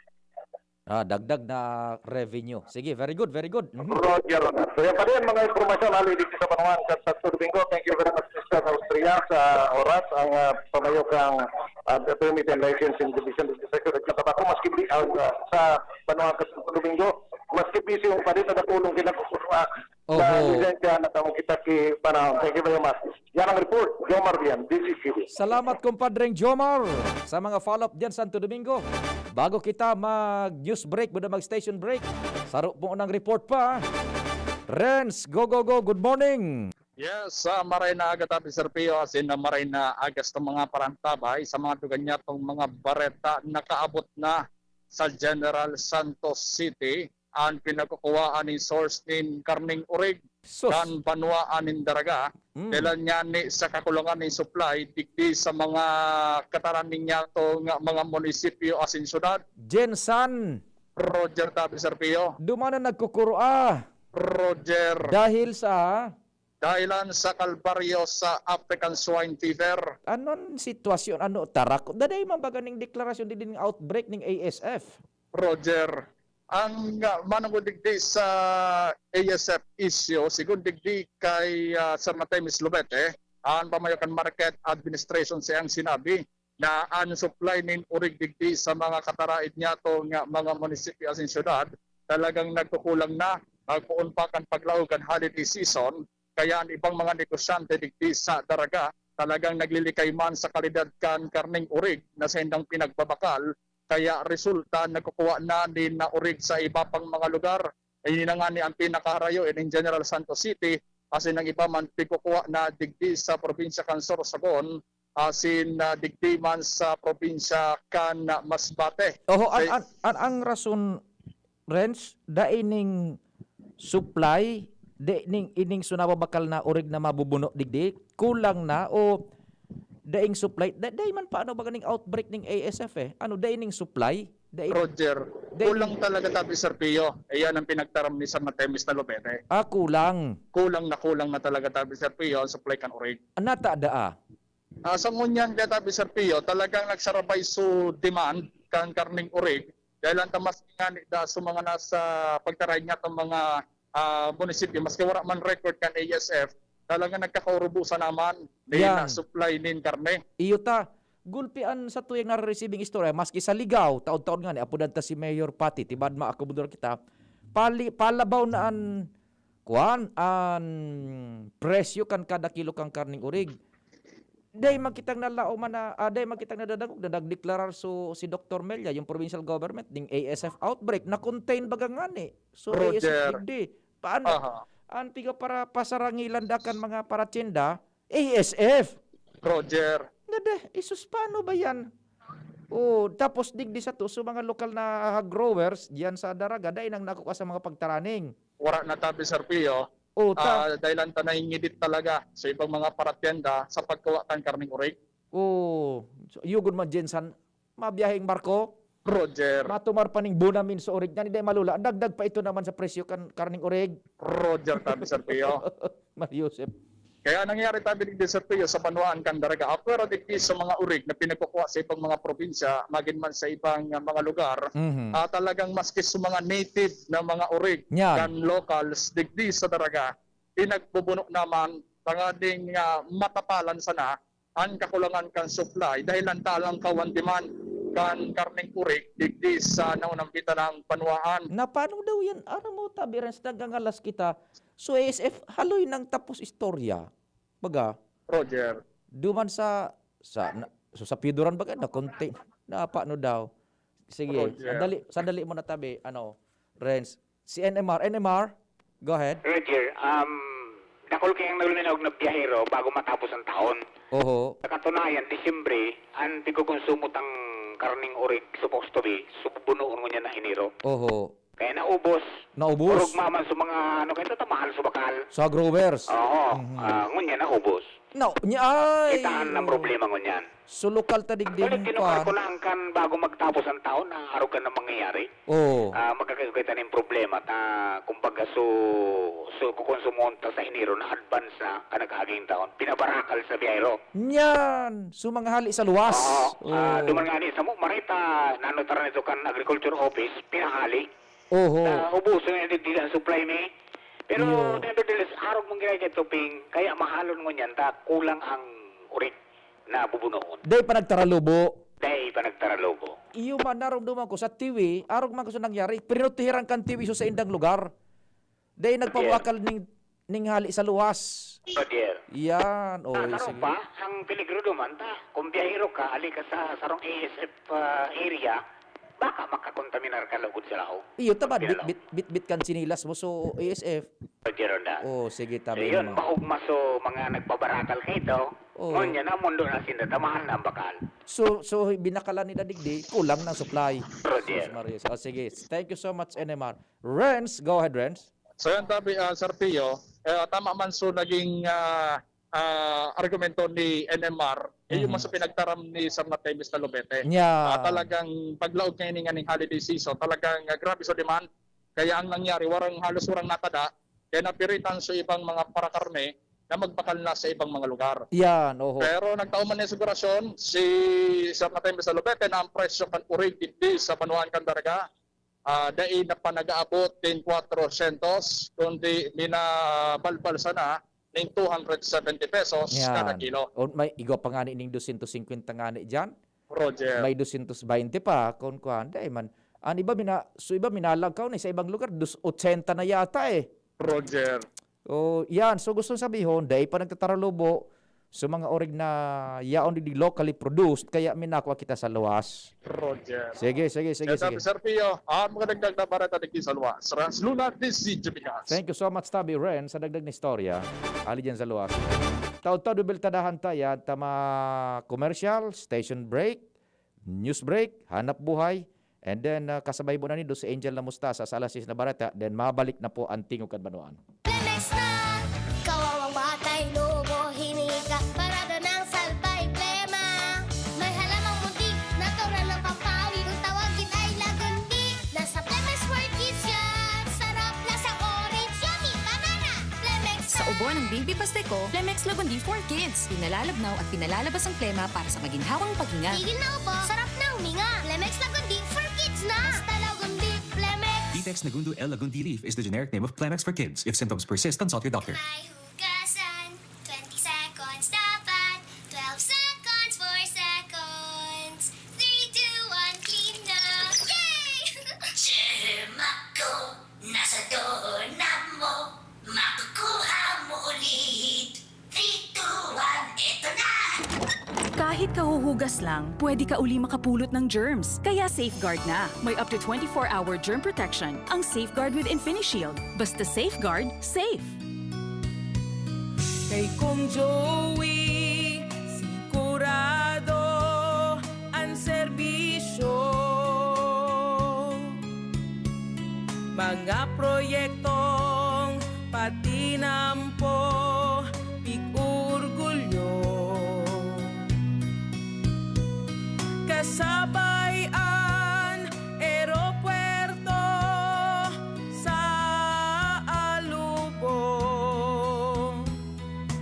Ah, dagdag na revenue. Sige, very good, very good. Mhm. Roger. So, yan pa rin mga impormasyon hali dito sa Banwaan sa Santo Domingo. Thank you very much, Mister Austria, sa oras. Ang uh, pamayok ang uh, Permit and Licensing Division dito sa Secretary ng Tabaco. Maski di, uh, sa Banwaan sa Santo Domingo, maski busy yung pa rin, nagpulong kinagkukuha. Oho. Sa lisensya na taong kita ki Banwaan. Thank you very much. Yan ang report. Jomar Bian, D C T V. Salamat, kumpadreng Jomar, sa mga follow-up diyan Santo Domingo. Bago kita mag-news break, muna mag-station break, saro po ng report pa. Renz, go, go, go. Good morning. Yes, sa maray na aga, Tabi Serpio, asin na maray na aga sa mga parantabay, sa mga dugan niya tong mga bareta nakaabot na sa General Santos City, ang pinagkukuwaan ning source nin karning urig Sus. Kan banwaan nin Daraga, Mm. dahil niya ni sa kakulangan nin supply, digdi sa mga kataran nin yato nga mga munisipyo asin syudad. Jensan, Roger Tabi Serpio. Dumana nagkukuro ah. Roger. Dahil sa Dahilan sa kalbaryo sa African Swine Fever. Anon sitwasyon? Ano, tarak? Daday man baga ning deklarasyon din ning outbreak ning A S F? Roger, ang uh, manungod digdi sa A S F issue, sigun digdi kay uh, Sir Matemis Lubete, ang pamayo kan Market Administration siyang sinabi na ang supply nin urig digdi sa mga kataraid niyato nga mga munisipyo asin syudad talagang nagkukulang na, magpoon pa kan paglaog kan holiday season, kaya ang ibang mga negosyante digdi sa Daraga talagang naglilikay man sa kalidad kan karneng urig na saindang pinagbabakal, kaya resulta nagkukuha na nin na urig sa iba pang mga lugar. Ini na nga ni ang pinakaharayo in General Santos City, asin ang iba man pigkukuha na digdi sa probinsya kan Sorsogon, asin, ah, digdi man sa probinsya kan Masbate. Oho, an, Sa- an, an, ang rason, Renz, dai ning supply, dai ning ining sunaba bakal na orig na mabubuno digdi, kulang na o daing supply, da, dai man paano ba ganing outbreak ning A S F eh? Ano, dai ning supply? Dai, Roger, Dai- kulang talaga tabi Sir Pio. Ayan ang pinagtaram ni Sir Matemis na Lubete. Ah, kulang. Kulang na kulang na talaga tabi Sir Pio ang supply kan orig. Nata daa. Ah, sa ngunyan kaya tabi Sir Pio, talagang nagsarabay so demand kan karning orig. Dahil ang tamas nga ni da sa mga nasa pagtarayan nga itong mga ah, munisipyo, maski wala man record kan A S F, talagang nagkakaurubusan naman. Di Yan. na supply nin karne. Iyo ta, gulpi an sa tuyang nare-receiving istorya, maski sa Ligao, taod-taod nga ni, apodan ta si Mayor Pati, tibad maakomodar kita, pali, palabaw na an, kuan, an presyo kan kada kilo kan karning orig. Dai man kitang nalaom man na, ah, dai man kitang nadadangog na nagdeklarar so si Doktor Melia, yung provincial government, ning A S F outbreak, na-contain baga ngani. So, Roger. A S F digdi. Paano? Aha. An piga para pasarangilan da kan mga paratyenda, A S F. Roger. Nade, isus, paano ba yan? Oh, tapos digdi sa to, so mga lokal na growers diyan sa Daraga, dai nang nakukuha sa mga pagtaraning. Wala na tabi Sir Pio. Oh, ta- Ah, dahil lang ta nahingidit talaga sa ibang mga paratyenda sa pagkuha kan karning orig. Oh, so, yugod man, Jensan, mabiyaheng barko, Roger. matumar pa ning bunamin sa orig niya, hindi malula. Dagdag pa ito naman sa presyo kan karning orig. Roger tabi Sir Pio. Mario Joseph. Kaya nangyari tabi digdi Sir Pio sa banwaan kan Daraga. Apwera digdi sa mga orig na pinagkukuha sa ibang mga probinsya, magin man sa ibang ah, mga lugar, Mhm. ah, talagang maski sa mga native na mga orig Yan. kan locals digdi sa Daraga, pinagbubuno naman tanganing ah, matapalan sana ang kakulangan kan supply dahil ang talang kawan demand kan karning orig digdi sa naunambitan ng banwaan. Na paano daw yan? Aram mo, tabi rin sa nagangalas kita. So, A S F, haloy nang tapos istorya. Baga, Roger. duman sa, sa, na, so sa Pidoran baga, na contain. Na paano daw? Sige, Roger. sandali, sandali mo na tabi, ano, Renz. Si N M R, N M R, go ahead. Roger, um, dakul kayang naluminaw na biyahero bago matapos ang taon. Oho. Sa katunayan, Disyembre, ang pigkukonsumo tang karning orig supposed to be, sububunoon ngunyan na Enero. Oho. Kaya naubos. Naubos. Orog maman sa mga, ano kayo, tamahal sa bakal. Sa growers. Oo, Mhm. ah, ngunyan naubos. No, nya ay. Kitaan ng problema ngunyan. So, lokal ta digdi Actually, ng tinukar ko kuan. na hangkan bago magtapos ang taon na arog ka na mangyayari. Oh. Ah, magkakita ng problema ta, kumbaga, so, so kukonsumoon ta sa Enero na advance na ka nag-aging taon. Pinabarakal sa biyahero. Nyan. So, mga hali sa luwas. Oo. Ah, Oh. duman nga ni, sa mo, marita, nanotar nito kan Agriculture Office, pinahali. Oho. Na ubuso na digdi ang supply mi. Pero Iyo. nevertheless, arog mong ginagay tuping, kaya mahalon ngunyan ta, kulang ang urig na bubunoon. Day pa nagtaralubo. Dahil pa nagtaralubo. Iyo man, narumduman ko sa T V, arog man ko sa nangyari, pinutihiran kan T V so sa indang lugar. Day nagpawakal ning, ning hali sa luwas. Roger. Yan. Oh, Ah, sige. karon pa, ang peligro duman ta, kung biyahero ka, ali ka sa sarong A S F ah, area, baka makakontaminar ka lugod sa laog. Iyo, tama, bit, Pinalaog. bit, bit, bit kan sinilas mo, so A S F. Roger, Ronda. Oh, sige, tabi Ayun, mo. maugma so mga nagpabarakal kayo ito. Oo. Ngunyan na, mundo na sinda, tamahan na ang bakal. So, so binakalan nila digdi, kulang ng supply. Roger. Sus, Maria. Oh, sige. Thank you so much, N M R. Renz, go ahead, Renz. So yan tabi, ah, Sir Pio, eh, tama man so naging ah, ah, argumento ni N M R, eh, yung Mhm. mas pinagtaram ni Sir Matemis na Lubete. Yeah. Ah, talagang paglaog ngayon nga ning holiday season, talagang ah, grabe sa demand. Kaya ang nangyari, warang, halos warang natada, kaya napiritan sa ibang mga parakarne na magbakal na sa ibang mga lugar. Yan, oho. Pero nagtao man ng sigurasyon si Sir Matemis na Lubete na ang presyo kan urig digdi sa Banwaan kan Daraga ah, dai na pa nag-aabot nin kwatrosyentos, kundi minabalbal sana ning two hundred seventy pesos Yan. kada kilo. O, may igwa pa nga ni ning dosyentos singkwenta nga ni dyan. Roger. May dosyentos baynte pa, kung kuhan. Dai man. Ang iba, mina, so iba minalagkaw na sa ibang lugar, dos ochenta na yata eh. Roger. Oh, yan. So, gusto sabihon, dai pa nagtataralubo. So, mga orig na yaon digdi locally produced, kaya minakwa kita sa luwas. Roger. Sige, sige, sige, Yan sabi, sige. Sir Pio, ang mga dagdag na bareta digdi sa luwas. Ras Luna, D C G P Gas. Thank you so much, Tabi Ren, sa dagdag na istorya. Ali dyan sa luwas. Taud-taud, bibeltadahan ta yan, tama commercial, station break, news break, hanap buhay, and then, ah, kasabay mo na ni Dos Angel na Mustasa sa alas sais na bareta, then mabalik na po ang Tingog kan Banwaan. Lemex na! Kawawang batay, lobo, hiningi ka, parada ng salbay, plema. May halamang muntik, natural ng pampawi, kung tawagin ay lagundi. Nasa Lemex World Kids yan, sarap, lasang orange, yummy, banana. Lemex Sa na! ubo ng Baby Pasteco, Lemex Lagundi for Kids. Pinalalabnaw at pinalalabas ang plema para sa maginhawang paghinga. Tigil na ubo, sarap na huminga. Lemex Lagundi for Kids na! Basta Lagundi, Lemex! Ditex Nagundo L Lagundi Leaf is the generic name of Clemex for Kids. If symptoms persist, consult your doctor. May hugasan, twenty seconds dapat, twelve seconds, four seconds, three, two, one, clean na! Yay! Germ ako, nasa doorknob mo, makukuha mo ulit. Three, two, one, eto na! Kahit kahuhugas lang, pwede ka uli makapulot ng germs. Kaya Safeguard na. May up to twenty-four hour germ protection ang Safeguard with InfiniShield. Basta Safeguard, safe. Kay Kong Joey, sigurado an serbisyo. Mga proyektong patinampo, pig-orgulyo. Kasabay an eropuerto sa Alubong.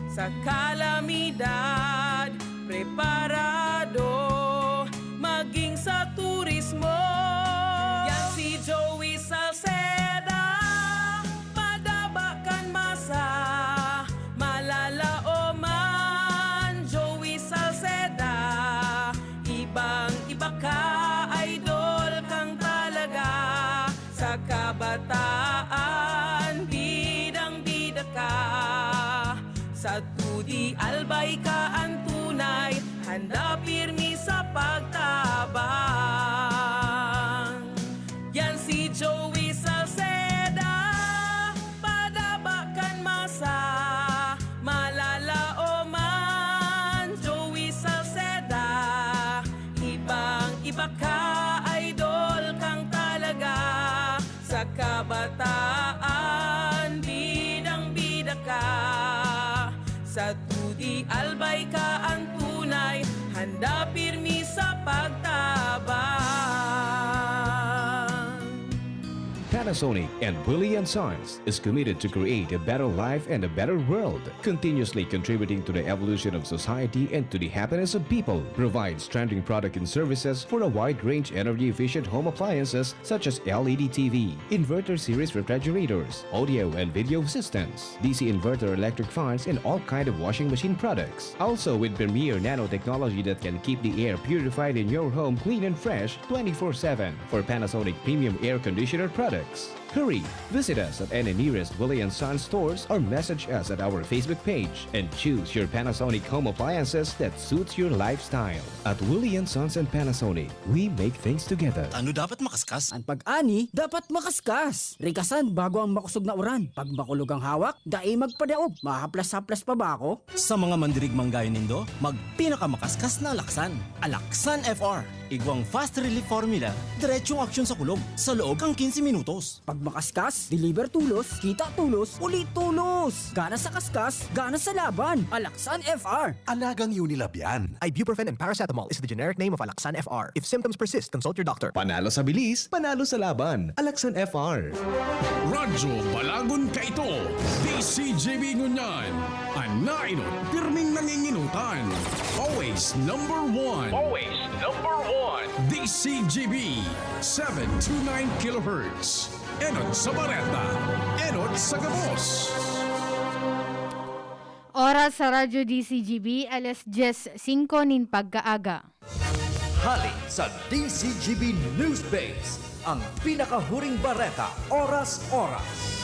Sa kalamidad, preparado maging sa turismo. Yan si Joey Salceda, madaba kan masa, malalaoman. Joey Salceda, ibang-iba ka, idol kang talaga. Sa kabataan, bidang-bida ka. Sa Tudi Albay ka an tunay, handa pirmi sa pagtabang. Yan si Joey Salceda, padaba kan masa, malalaoman. Joey Salceda, ibang-iba ka, idol kang talaga. Sa kabataan, bidang-bida ka. Sa Tudi Albay ka an tunay, handa pirmi sa pagtabang. Panasonic and Willie and Sons is committed to create a better life and a better world, continuously contributing to the evolution of society and to the happiness of people. Provides trending product and services for a wide range energy-efficient home appliances such as L E D T V, inverter series refrigerators, audio and video systems, D C inverter electric fans, and all kind of washing machine products. Also with premier nanotechnology that can keep the air purified in your home clean and fresh twenty-four seven for Panasonic premium air conditioner products. Hurry! Visit us at any nearest Willie and Sons stores or message us at our Facebook page and choose your Panasonic home appliances that suits your lifestyle. At Willie and Sons and Panasonic, we make things together. Ano dapat makaskas? An pag-ani dapat makaskas. Rigasan bago ang makosog na uran. Pag makulog ang hawak, dai magpadaog. Mahaplas-haplas pa ba ako? Sa mga mandirigmang gaya nindo, magpinakamakaskas na alaksan. Alaksan F R. Igwang fast relief formula, diretsong aksyon sa kulog, sa loob kan quince minutos. Pag makaskas, deliver tulos, kita tulos, uli tulos! Gana sa kaskas, gana sa laban! Alaksan F R! Alagang Unilab yan. Ibuprofen and paracetamol is the generic name of Alaxan F R. If symptoms persist, consult your doctor. Panalo sa bilis, panalo sa laban. Alaxan F R. Radyo Balagon kaito, D C G B ngunyan. An nainot, pirming nanginginutan. Always number one. Always number one. D C G B, seven two nine kilohertz. Enot sa bareta, enot sa gabos. Oras sa Radyo D C G B, alas dyes singko nin pagkaaga. Hali sa D C G B Newsbase, ang pinakahuring bareta, oras-oras.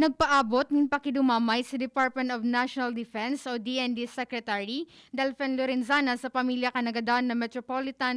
Nagpaabot nin pakidumamay si Department of National Defense o D N D Secretary Delfin Lorenzana sa pamilya kan nagadan na Metropolitan,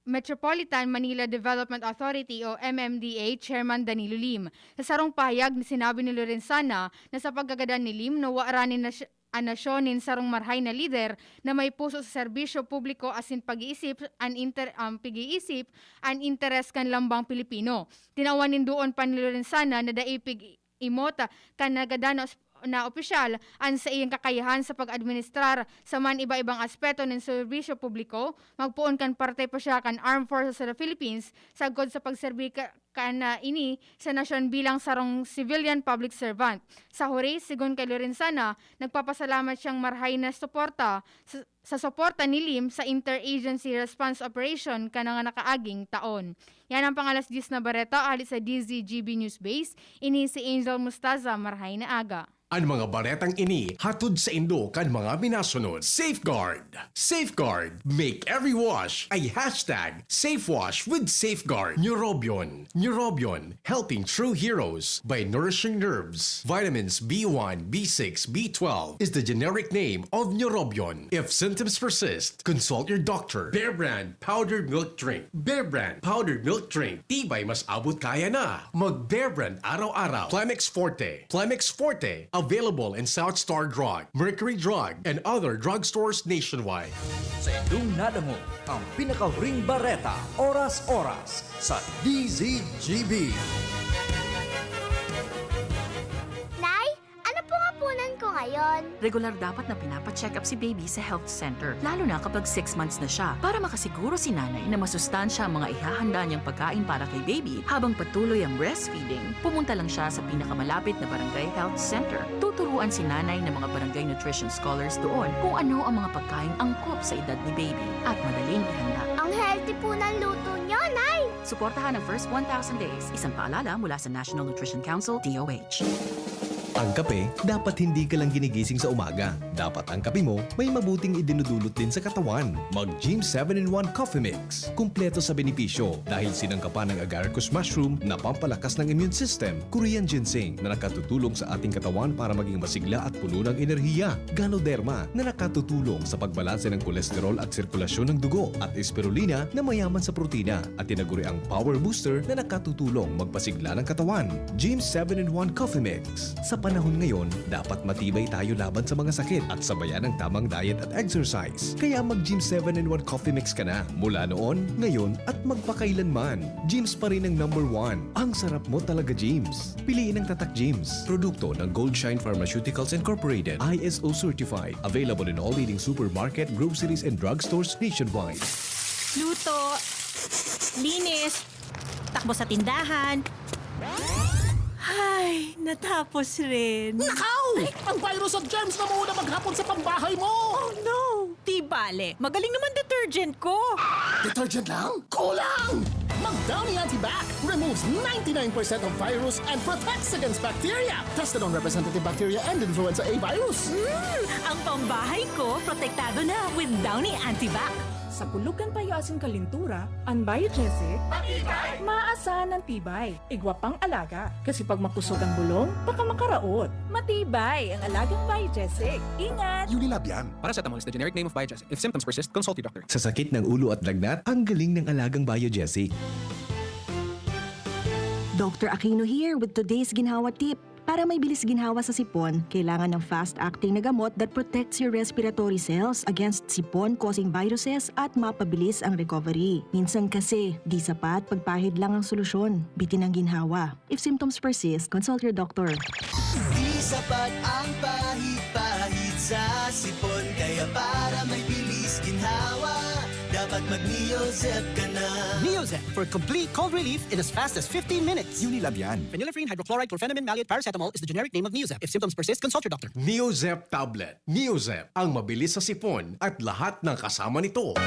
Metropolitan Manila Development Authority o M M D A Chairman Danilo Lim. Sa sarong pahayag, sinabi ni Lorenzana na sa pagkagadan ni Lim, nawa ra nin nasy-, an nasyon nin sarong marhay na lider na may puso sa serbisyo publiko asin pag-iisip an inter-, ang pag-iisip an interes kan lambang Pilipino. Tinawan nin duon pa ni Lorenzana na dai pig-, imot kan nagadan na os-, na opisyal an saiyang kakayahan sa pag-administrar sa man iba-ibang aspeto nin serbisyo publiko, magpoon kan parte pa siya kan Armed Forces of the Philippines sagkod sa pagserbi ka, kan, ah, ini sa nasyon bilang sarong civilian public servant. Sa huri, sigon kay Lorenzana, nagpapasalamat siyang marhay na suporta sa, sa suporta ni Lim sa Interagency Response Operation kan mga nakaaging taon. Yan ang pang-alas diyes na bareta hali sa D Z G B News Base. Ini si Angel Mustaza, marhay na aga. An mga baretang ini hatod saindo kan mga minasunod. Safeguard. Safeguard. Make every wash a hashtag safe wash with Safeguard. Neurobion. Neurobion. Helping true heroes by nourishing nerves. Vitamins B one, B six, B twelve is the generic name of Neurobion. If symptoms persist, consult your doctor. Bear Brand powdered milk drink. Bear Brand powdered milk drink. Tibay mas abot kaya na. Mag Bear Brand araw-araw. Plemex Forte. Plemex Forte. Available in South Star Drug, Mercury Drug, and other drugstores nationwide. Sa indong nadangog, ang pinakahuring bareta, oras-oras, sa D Z G B. Nay, ano pong hapunan ko ngayon? Regular dapat na pinapa-check up si baby sa health center, lalo na kapag six months na siya, para makasiguro si nanay na masustansya ang mga ihahanda niyang pagkain para kay baby habang patuloy ang breastfeeding. Pumunta lang siya sa pinakamalapit na barangay health center. Tuturuan si nanay ng mga barangay nutrition scholars doon kung ano ang mga pagkain angkop sa edad ni baby at madaling ihanda. Ang healthy po ng luto niyo, Nay! Suportahan ang first one thousand days. Isang paalala mula sa National Nutrition Council, D O H. Ang kape, dapat hindi ka lang ginigising sa umaga. Dapat ang kape mo may mabuting idinudulot din sa katawan. Mag Gym seven in one Coffee Mix. Kumpleto sa benepisyo dahil sinangkapan ng agaricus mushroom na pampalakas ng immune system, Korean ginseng na nakatutulong sa ating katawan para maging masigla at puno ng enerhiya, Ganoderma na nakatutulong sa pagbalanse ng kolesterol at sirkulasyon ng dugo, at Spirulina na mayaman sa protina at tinaguriang power booster na nakatutulong magpasigla ng katawan. Gym seven in one Coffee Mix. Sa panahon ngayon, dapat matibay tayo laban sa mga sakit at sabayan ng tamang diet at exercise. Kaya mag Gym seven in one Coffee Mix ka na mula noon, ngayon, at magpakailanman. Gym's pa rin ang number one. Ang sarap mo talaga, Gym's. Piliin ang Tatak Gym's. Produkto ng Gold Shine Pharmaceuticals Incorporated, I S O certified. Available in all leading supermarket, groceries, and drugstores nationwide. Luto, linis, takbo sa tindahan. Ay, natapos rin. Nakaw! Ang virus at germs na mauna maghapon sa pambahay mo! Oh no! Di bale, magaling naman detergent ko. Detergent lang? Kulang! Mag Downy Antibac removes ninety-nine percent of virus and protects against bacteria. Tested on representative bacteria and influenza A virus. Mm, ang pambahay ko, protektado na with Downy Antibac. Sa kulog kan payo asin kalintura, an Biogesic, matibay, maasahan ang tibay. Igwa pang alaga, kasi pag makusog ang bulong, baka makaraot. Matibay ang alagang Biogesic. Ingat! Unilab yan. Paracetamol is the generic name of Biogesic. If symptoms persist, consult your doctor. Sa sakit ng ulo at lagnat, ang galing ng alagang Biogesic. Doctor Aquino here with today's ginhawa tip. Para may bilis ginhawa sa sipon, kailangan ng fast-acting na gamot that protects your respiratory cells against sipon-causing viruses at mapabilis ang recovery. Minsan kasi, di sapat pagpahid lang ang solusyon. Bitin ang ginhawa. If symptoms persist, consult your doctor. Di sapat ang pahid-pahid sa sipon, kaya para may bilis ginhawa, dapat mag-Neozep ka na. Neozep for complete cold relief in as fast as fifteen minutes. Unilab yan. Phenylephrine, hydrochloride, chlorphenamine, maleate, paracetamol is the generic name of Neozep. If symptoms persist, consult your doctor. Neozep tablet. Neozep, ang mabilis sa sipon at lahat ng kasama nito.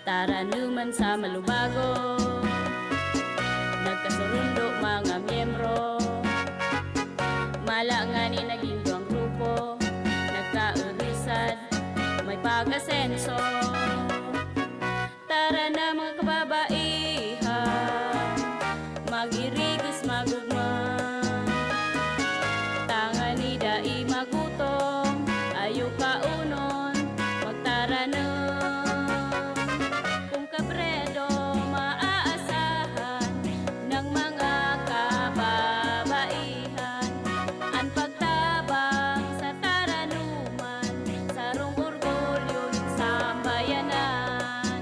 Taranuman sa Malubago, nagkasurundo mga miyembro. Mala ngani naging duwang grupo, nagkaurisan, may pag-asenso. Tara na, mga kababaihan, magi- Rigos magugma, tangani dai magutom, ayo kaonon, magtaranom. Kun kabredo maaasahan ng mga kababaihan, an pagtabang sa taranuman, sarong orgulyo nin sambayanan.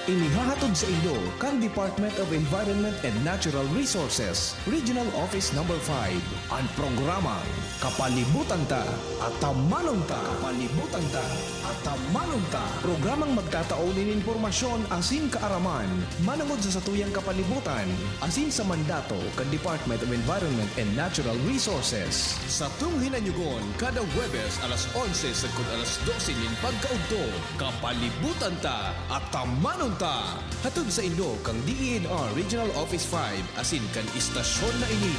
Inihahatod saindo kan Department of Environment and Natural Resources, Regional Office Number five, an programang Kapalibutan Ta, Atamanon Ta. Kapalibutan Ta, Atamanon Ta. Programang magtatao nin impormasyon asin kaaraman manongod sa satuyang kapalibutan asin sa mandato kan Department of Environment and Natural Resources. Satong hinanyugon kada Huwebes alas onse sagkod alas dose nin pagkaudto. Kapalibutan Ta, Atamanon Ta! Hatod saindo kan D E N R Regional Office five asin kan istasyon na ini.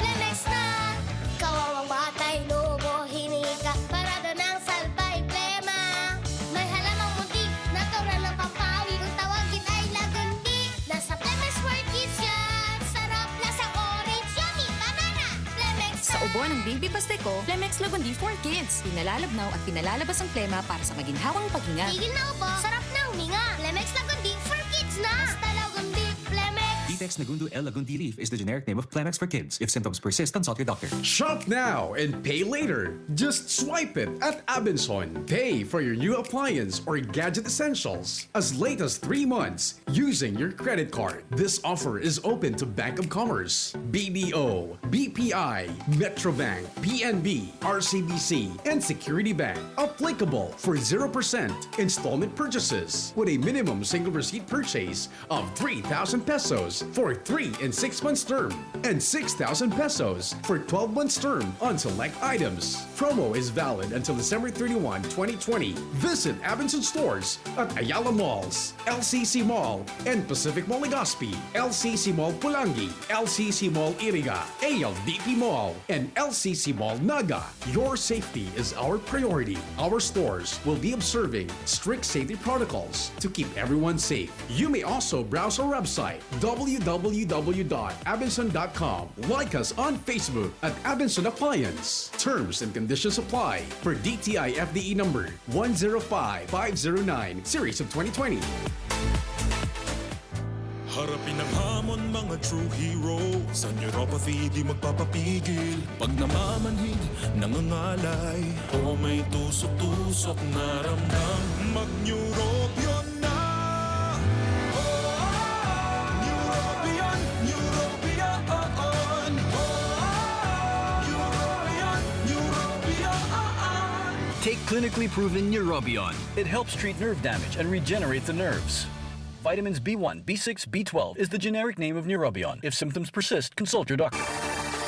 Lemex na! Kawawang batay, lobo, hinika, parada ng salbay, plema. May halamang munti, natural ng pampawi, kung tawagin ay lagundi. Nasa Plemex for Kids yan! Sarap, lasang orange, yummy, banana! Plemex Sa na! Ubo ng Baby Pasteco, Plemex Lagundi for Kids. Pinalalabnaw at pinalalabas ang plema para sa maginhawang paghinga. Tigil na ubo, sarap na huminga. Plemex Lagundi for Kids na! Basta Lagundi, Plemex! Ditex Nagundu L Lagundi leaf is the generic name of Plemex for Kids. If symptoms persist, consult your doctor. Shop now and pay later. Just swipe it at Abenson. Pay for your new appliance or gadget essentials as late as three months using your credit card. This offer is open to Bank of Commerce, B D O, B P I, Metrobank, P N B, R C B C, and Security Bank. Applicable for zero percent installment purchases with a minimum single receipt purchase of three thousand pesos for three and six months term and six thousand pesos for twelve months term on select items. Promo is valid until December thirty-one, twenty twenty. Visit Abenson stores at Ayala Malls, L C C Mall, and Pacific Mall Legazpi, L C C Mall Pulangi, L C C Mall Iriga, A L D P Mall, and L C C Mall Naga. Your safety is our priority. Our stores will be observing strict safety protocols to keep everyone safe. You may also browse our website, w w w dot abenson dot com. Like us on Facebook at Abenson Appliance. Terms and conditions apply. For D T I F D E number one zero five five zero nine, series of twenty twenty. Harapin ang hamon, mga true hero. Sa neuropathy, di magpapapigil. Pag namamanhid, nangangalay, o may tusok-tusok na ramdam, mag-Neurobion na! Neurobion, Neurobion, Neurobion, Neurobion. Take clinically proven Neurobion. It helps treat nerve damage and regenerate the nerves. Vitamins B one, B six, B twelve is the generic name of Neurobion. If symptoms persist, consult your doctor.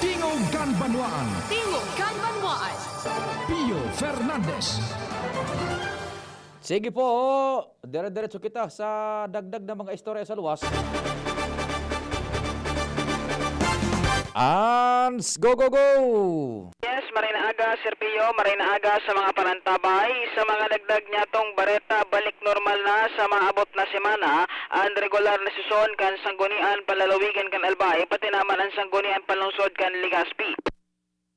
Tingog kan Banwaan. Tingog kan Banwaan. Pio Fernandez. Sige po, dire-diretso kita sa dagdag na mga istorya sa luwas. Ans, go, go, go! Yes, maray na aga, Sir Pio, maray na aga sa mga panantabay. Sa mga dagdag niyatong bareta, balik normal na sa maabot na semana an regular na sesyon kan Sanggunian Panlalawigan kan Albay, pati naman an Sanggunian Panlungsod kan Legazpi.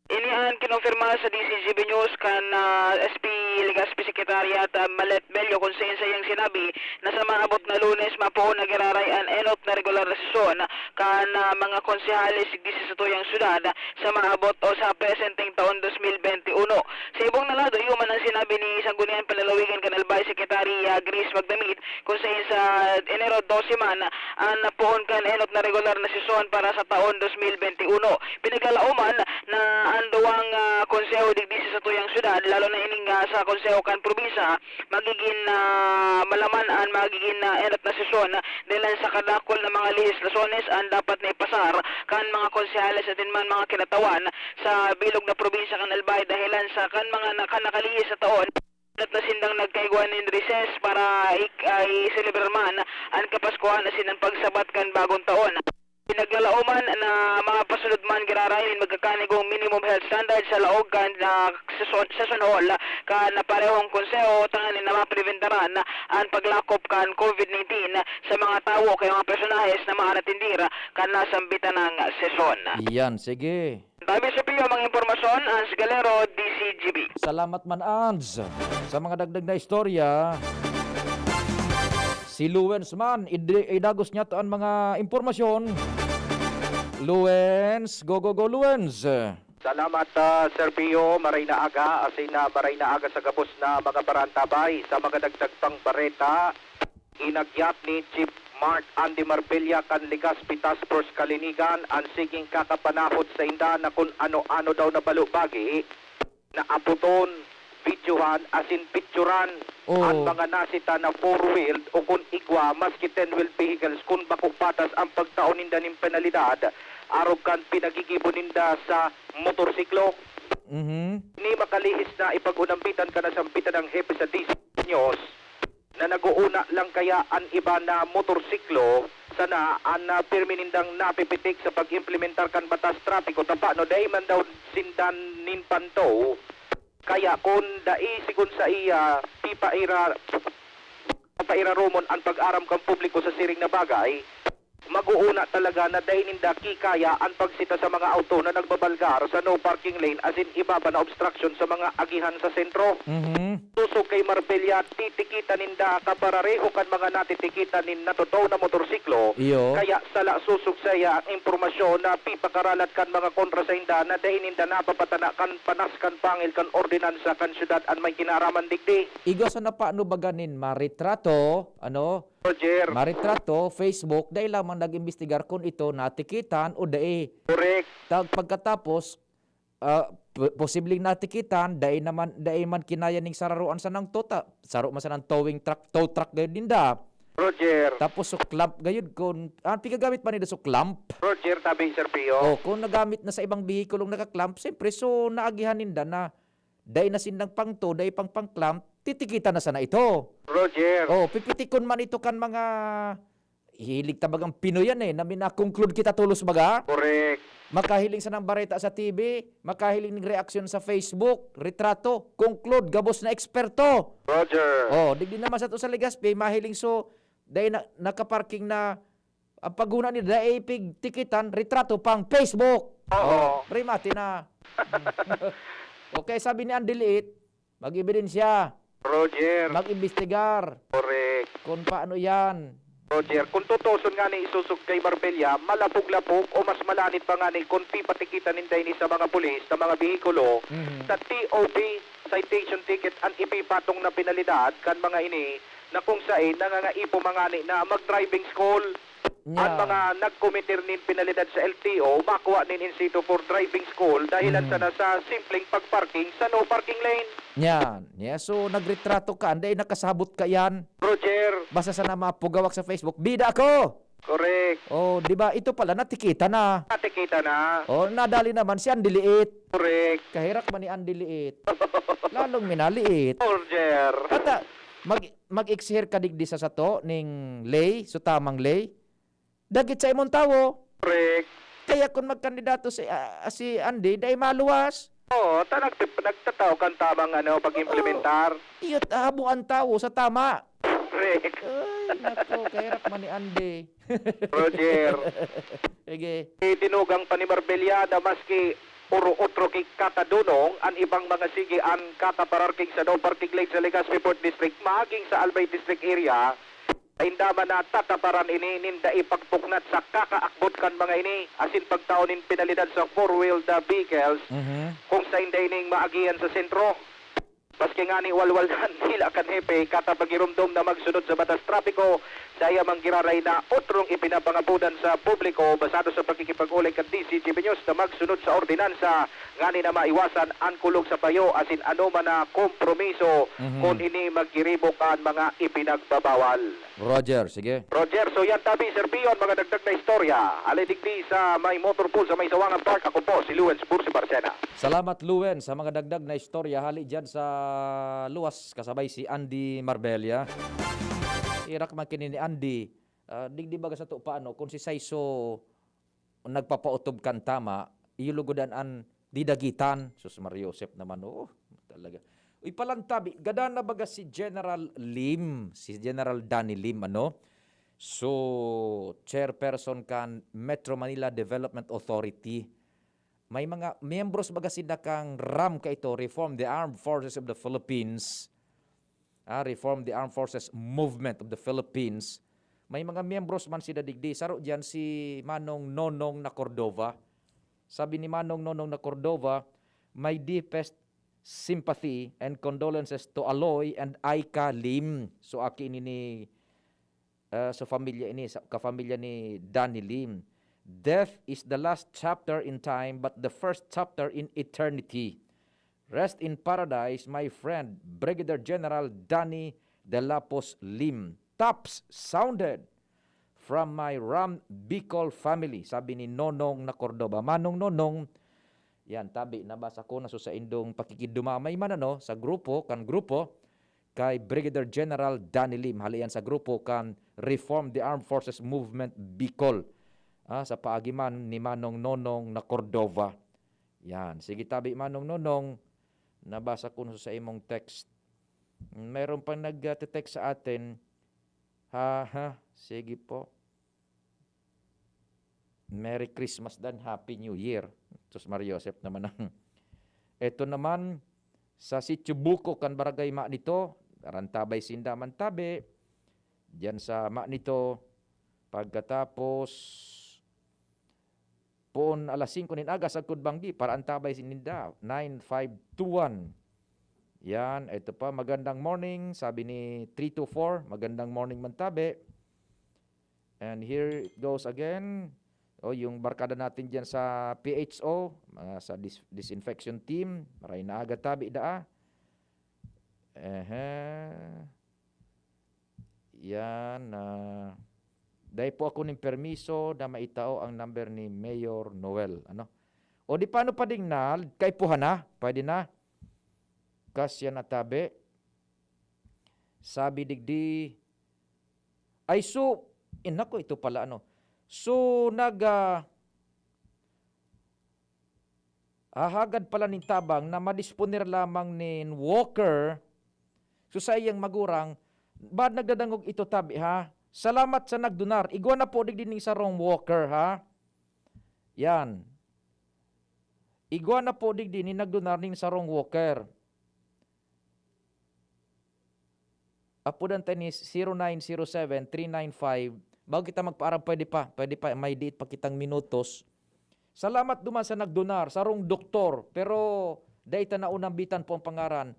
Ini an kinumpirma sa D Z G B News kan, ah, S P Legazpi Secretariat, ah, Malet Bello, kun saen sa iyang sinabi na sa maabot na Lunes, mapoon na giraray an enot na regular na sesyon kan, ah, mga konsehales digdi sa satuyang syudad sa maabot o sa presenteng taon dos mil bente uno. Sa ibong na lado, iyo man ang sinabi ni Sanggunian Panlalawigan kan Albay Secretary, ah, Grace Magdamit, kun saen sa Enero dose man an napoon kan enot na regular na sesyon para sa taon dos mil bente uno. Pinaglalaoman na an duwang, ah, konseho digdi sa satuyang syudad, lalo na ining, ah, sa konseho kan probinsya, magigin, ah, malaman an magigin, ah, enot na sesyon dahil sa kadakul na mga lehislasyones an dapat na ipasar kan mga konsehales asin man mga kinatawan sa bilog na probinsya kan Albay dahilan sa kan mga naka-, nakalihis na taon. Enot na sindang nagkaigwa nin recess para i-, ah, i-celebrar man an Kapaskuhan asin an pagsabat kan Bagong Taon. Pinaglalaoman na mapasunod man giraray nin magkakanigong minimum health standards sa laog kan, ah, season, season hall kan parehong konseho tanganing na mapreventaran an paglakop kan COVID nineteen sa mga tawo kay mga personahes na maaratindir kan nasambitan ng season. Yan, sige. Tabi sa piyo mga impormasyon, Ans Galero, D C G B. Salamat man, Ans, sa mga dagdag na istorya. Si Luwens man, id-, idagos niya to an mga impormasyon. Luwens, go, go, go, Luwens. Salamat, ah, Sir Pio. Maray na aga, asin na maray na aga sa gabos na mga parantabay. Sa mga dagdag pang bareta, inagyat ni Chief Mark Andy Marbella kan Legazpi Task Force Kalinigan an siging kakapanahod sa inda na kun ano-ano daw na balubagi na aputon, videohan, asin picturan Oh. an mga nasita na four-wheeled o kun igwa, maski ten-wheeled vehicles, kun bako patas ang pagtao ninda nin penalidad, arog kan pinagigibo ninda sa motorsiklo. Mhm. Ni makalihis na ipag-unambitan kan nasambitan ng hepe sa D C News na nag-uuna lang kaya an iba na motorsiklo, sana an, ah, pirmi nindang napipitik sa pag-implementar kan batas trapiko, ta pano dai man daw sinda nin panto. Kaya kun dai sigon sa iya, pipaira-, papairaromon an pag-aram kan publiko sa siring na bagay, mag-uuna talaga na dai ninda kikaya an pagsita sa mga auto na nagbabalgar sa no parking lane asin iba pa na obstruction sa mga agihan sa sentro. Mhm. Sosog kay Marbella, titikitan ninda kapareho kan mga natitikitan nin natutao na motorsiklo. Iyo. Kaya sala sosog saiya ang impormasyon na pipakaralat kan mga kontra sainda na dai ninda napapatana kan panas kan pangil kan ordinansa kan syudad an may kinaaraman digdi. Igwa sana pa, ano baga nin maritrato, ano? Roger. Maritrato, Facebook, dai lamang nag-imbestigar kun ito natikitan o dai. Correct. Tag pagkatapos, ah, po-, posibleng natikitan, dai naman, dai man kinaya ning sararoan sanang tota-, saro man sanang towing truck, tow truck gayud ninda. Roger. Tapos so clamp gayud kun, ah, pigagamit pa ninda so clamp? Roger, tabi, Sir Pio. Oh, kung nagamit na sa ibang behikulong naka-clamp, siyempre, so naagihan ninda na dai na sindang pang-tow, dai pang pang-clamp, titikitan na sana ito. Roger. Oh, pipitikon man ito kan mga hilig ta bagang Pinoy yan eh, na mina-conclude kita tolos baga. Correct. Makahiling sanang bareta sa T V, makahiling ning reaksyon sa Facebook, retrato, conclude, gabos na eksperto. Roger. Oh, digdi naman sato sa Legazpi, mahiling so, dai na, nakaparking na, ang paghuna ni dai pigtikitan, retrato pang Facebook. Oo. Oh, remate na. Okay, sabi ni Andy Liit, mag-ebidensya. Roger. Mag-imbestigar. Correct. Kung paano yan. Roger, kung tutuson nga ni isusog kay Marbella, malapog-lapog o mas malanit pa nga ni kung pipatikitan ninda ini sa mga pulis sa mga behikulo, Mhm. sa T O P, citation ticket, an ipipatong na penalidad kan mga ini, na kung sain nangangaipo man ngani na mag-driving school. Nya. An mga nagkometer nin penalidad sa L T O, makua nin insito for driving school dahilan Mm. sana sa simpleng pagparking sa no parking lane. Yan. Yeah, so nagretrato ka, anday nakasabot ka yan. Roger. Basta sana mapugawak sa Facebook, "Bida ako!" Correct. Oh, di ba? Ito pala, natikita na. Natikita na. Oh, nadali naman si Andy Liit. Correct. Kahirak man ni Andy Liit. Lalong minaliit. Roger. Ata, mag-, mag-exer ka digdi sa sato ning lay, so tamang lay. Dagit sa imong tawo. Correct. Kaya kung magkandidato si, ah, si Andy, dai maluwas. Oo, ta nagtip-, nagtatao kan tamang, ano, pag-implementar. Oo. Iyo, habo ang tawo sa tama. Correct. Ay, nako, kahirak man ni Andy. Roger. Sige. Itinugang pa ni Marbella na maski oro otro ki katadunong an ibang mga sige an kakapararking sa no parking lane sa Legazpi Fourth District, maging sa Albay District Area, Sainda man na tataparan ini nin dai pagpuknat sa kakaakbot kan mga ini, asin pagtao nin penalidad sa four-wheeled, ah, vehicles, Mhm. kung sainda ining maagihan sa sentro. Maski ngani walwal na an dila kan hepe, katapagiromdom na magsunod sa batas trapiko, sa iya man giraray na otrong ipinapangapodan sa publiko, basado sa pakikipag-olay kan D C G B News na magsunod sa ordinansa ngani na maiwasan an kulog sa payo asin anoman na kompromiso Mhm. kun ini maggiribo kan mga ipinagbabawal. Roger, sige. Roger, so yan tabi, Sir Pio, an mga dagdag na istorya. Hali digdi sa may motor pool sa may Sawangan Park, ako po si Lawrence Bursi Barcena. Salamat, Lawrence, sa mga dagdag na istorya. Hali dyan sa luwas, kasabay si Andy Marbella. Irak man kini ni Andy. Ah, digdi baga sato paano, kung si Saiso, nagpapautob kan tama, iyo lugod an, an didagitan. Sus, Maria Josep naman, oo, talaga. Uy, palantabi, gadan na baga si General Lim, si General Danny Lim, ano? So, chairperson kan Metro Manila Development Authority. May mga miyembros baga sinda kang RAM kaito, Reform the Armed Forces of the Philippines. Ah, Reform the Armed Forces Movement of the Philippines. May mga miyembros man sila digdi. Saro diyan si Manong Nonong na Cordova. Sabi ni Manong Nonong na Cordova, "My deepest sympathy and condolences to Aloy and Aika Lim." So, aki ini ni, ah, so, pamilya ini, sa, kapamilya ni Danny Lim. "Death is the last chapter in time, but the first chapter in eternity. Rest in paradise, my friend, Brigadier General Danny de Lapos Lim. Taps sounded from my RAM Bicol family," sabi ni Nonong na Cordova. Manong Nonong, yan, tabi, nabasa ko na so saindong pakikidumamay man, ano, sa grupo, kan grupo, kay Brigadier General Danny Lim, hali yan sa grupo kan Reform the Armed Forces Movement Bicol. Ah, sa paagi man ni Manong Nonong na Cordova. Yan. Sige, tabi, Manong Nonong, nabasa ko na sa imong text. Meron pang nag-text sa atin. Ha, ha. Sige po. Merry Christmas dan Happy New Year. Sus, Maria Josep naman ang eto naman, sa Sitio Buko kan Barangay Manito, arantabay sinda man tabi. Diyan sa Manito, pagkatapos, poon alas singko nin aga, sagkod banggi, para antabay sininda, nine five two one. Yan, ito pa, "Magandang morning," sabi ni three two four, "Magandang morning man tabi." And here it goes again. O, yung barkada natin diyan sa P H O, mga sa dis-, disinfection team, maray na aga tabi daa. Ehe. Yan, ah, dai po ako nin permiso na maitao ang number ni Mayor Noel, ano? O di paano pa ding na, kaipuhan na? Pwede na? Kasya na tabi. Sabi digdi, ay so, eh, nako, ito pala, ano? So, nag, ah, hahagad pala nin tabang na madisponer lamang nin walker, so saiyang magurang, baad nagdadangog ito tabi, ha? Salamat sa nagdonar. Igwa na po digdi ning sarong walker, ha? Yan. Igwa na po digdi nin nagdonar nin sarong walker. Apodan ta ni zero nine zero seven three nine five. Bago kita magpaarap, pwede pa, pwede pa, may diit pa kitang minutos. Salamat duman sa nagdonar, sarong doktor, pero dai ta naunambitan po ang pangaran.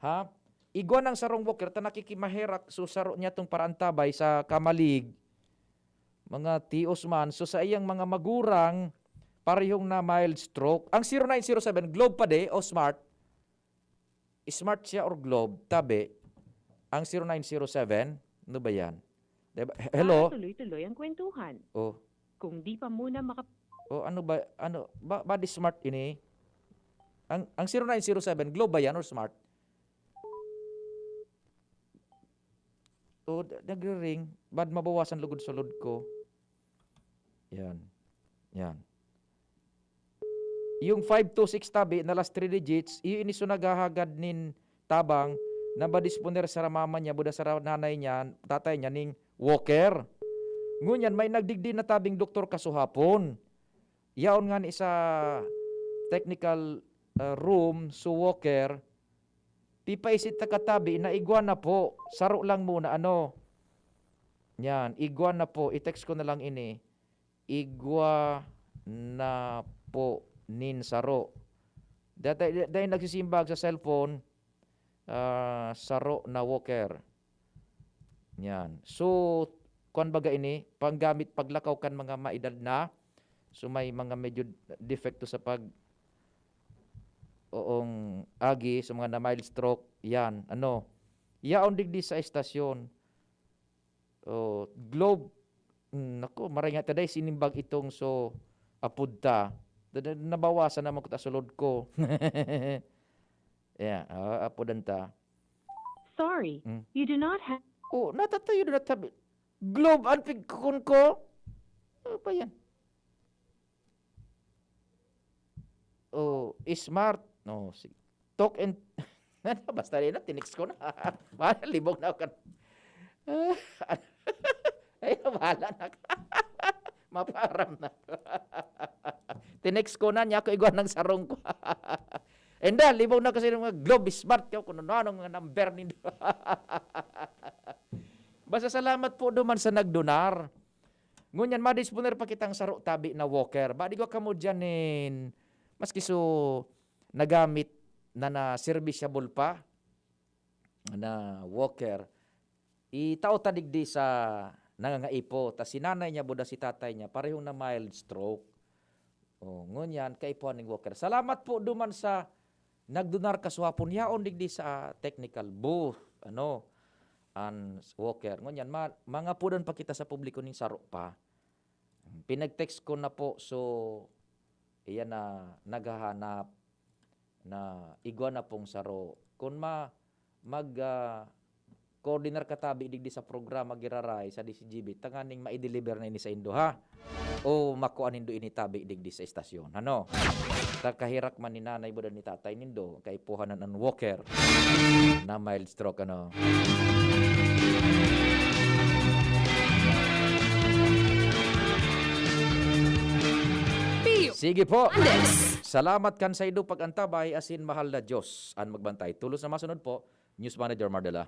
Ha? Igwa ng sarong walker ta nakikimaherak, so saro niya tong paraantabay sa kamalig. Mga tios man, so sa iyang mga magurang, parehong na mild stroke. Ang zero nine zero seven, Globe pa de o Smart? Smart siya or Globe, tabi. Ang zero nine zero seven, ano ba yan? Diba? Hello? Para tuloy-tuloy ang kwentuhan. Oh. Kung di pa muna maka- Oh, ano ba, ano, ba, ba di Smart ini? Ang, ang zero nine zero seven, Globe ba yan or Smart? Oh, d-, nagre-ring. Baad mabawasan lugod sa load ko? Yan. Yan. Yung five two six tabi na last three digits, iyo ini so naghahagad nin tabang na madisponer sa mama niya, buda sa nanay niya, tatay niya ning walker. Ngunyan, may nagdigdi na tabing doktor kasuhapon. Yaon ngani sa technical, ah, room, so walker, pipaisit ta katabi na igwa na po, saro lang muna, ano. Yan, igwa na po. I-text ko na lang ini. Igwa na po nin saro. Dati, dahil nagsisimbag sa cellphone, ah, saro na walker. Yan. So, kwan baga ini, panggamit paglakaw kan mga maedad na. So, may mga medyo defekto sa pag-, oong agi, sa mga na mild stroke. Yan, ano. Yaon digdi sa estasyon. Oh, Globe. Mm, naku, maray nga ta dai sinimbag itong so apod ta. Da-, da-, nabawasan naman ko ta sulod ko. Yeah, ah, apodan ta. Sorry, Hmm. you do not have Oh, natatayo na tabi. Globe ang pigkukon ko. Ano ba yan? oh, smart. No, si talk and basta rin na, tinext ko na. Bahala, libog na ako kan-, ay, bahala na. Maparam na. Tinext ko na, niya ako igwa ng sarong ko. Enda, libog na kasi ng mga Globe Smart ko, kung ano-ano nga number nindo. Basta salamat po duman sa nagdonar. Ngunyan, madisponer pa kitang saro tabi na walker. Badi ko kamo dyan nin, maski so nagamit na na serviceable pa na walker, itao ta digdi sa nangangaipo, ta si nanay niya, buda si tatay niya, parehong na mild stroke. Oh, ngunyan, kaipuhan ning walker. Salamat po duman sa nagdonar kasuhapon yaon digdi sa technical booth, ano, an walker. Ngunyan, ma-, mangapudan pa kita sa publiko ning saro pa. Pinag-text ko na po, so, iyan na naghahanap na igwa na pong saro. Kun ma-, mag, ah, coordinate ka tabi digdi sa programa giraray sa D C G B, tanganing mai-deliver na ini sa indo, ha? O makua nindo ini tabi digdi sa estasyon, ano? Ta kaherak man ni nanay mo dan ni tatay nindo, kaipuhan na an walker na mild stroke, ano? Pio. Sige po. Andes. Salamat kan saindo pag-antabay asin mahal na Diyos an magbantay. Tolos na masunod po, News Manager Mardela.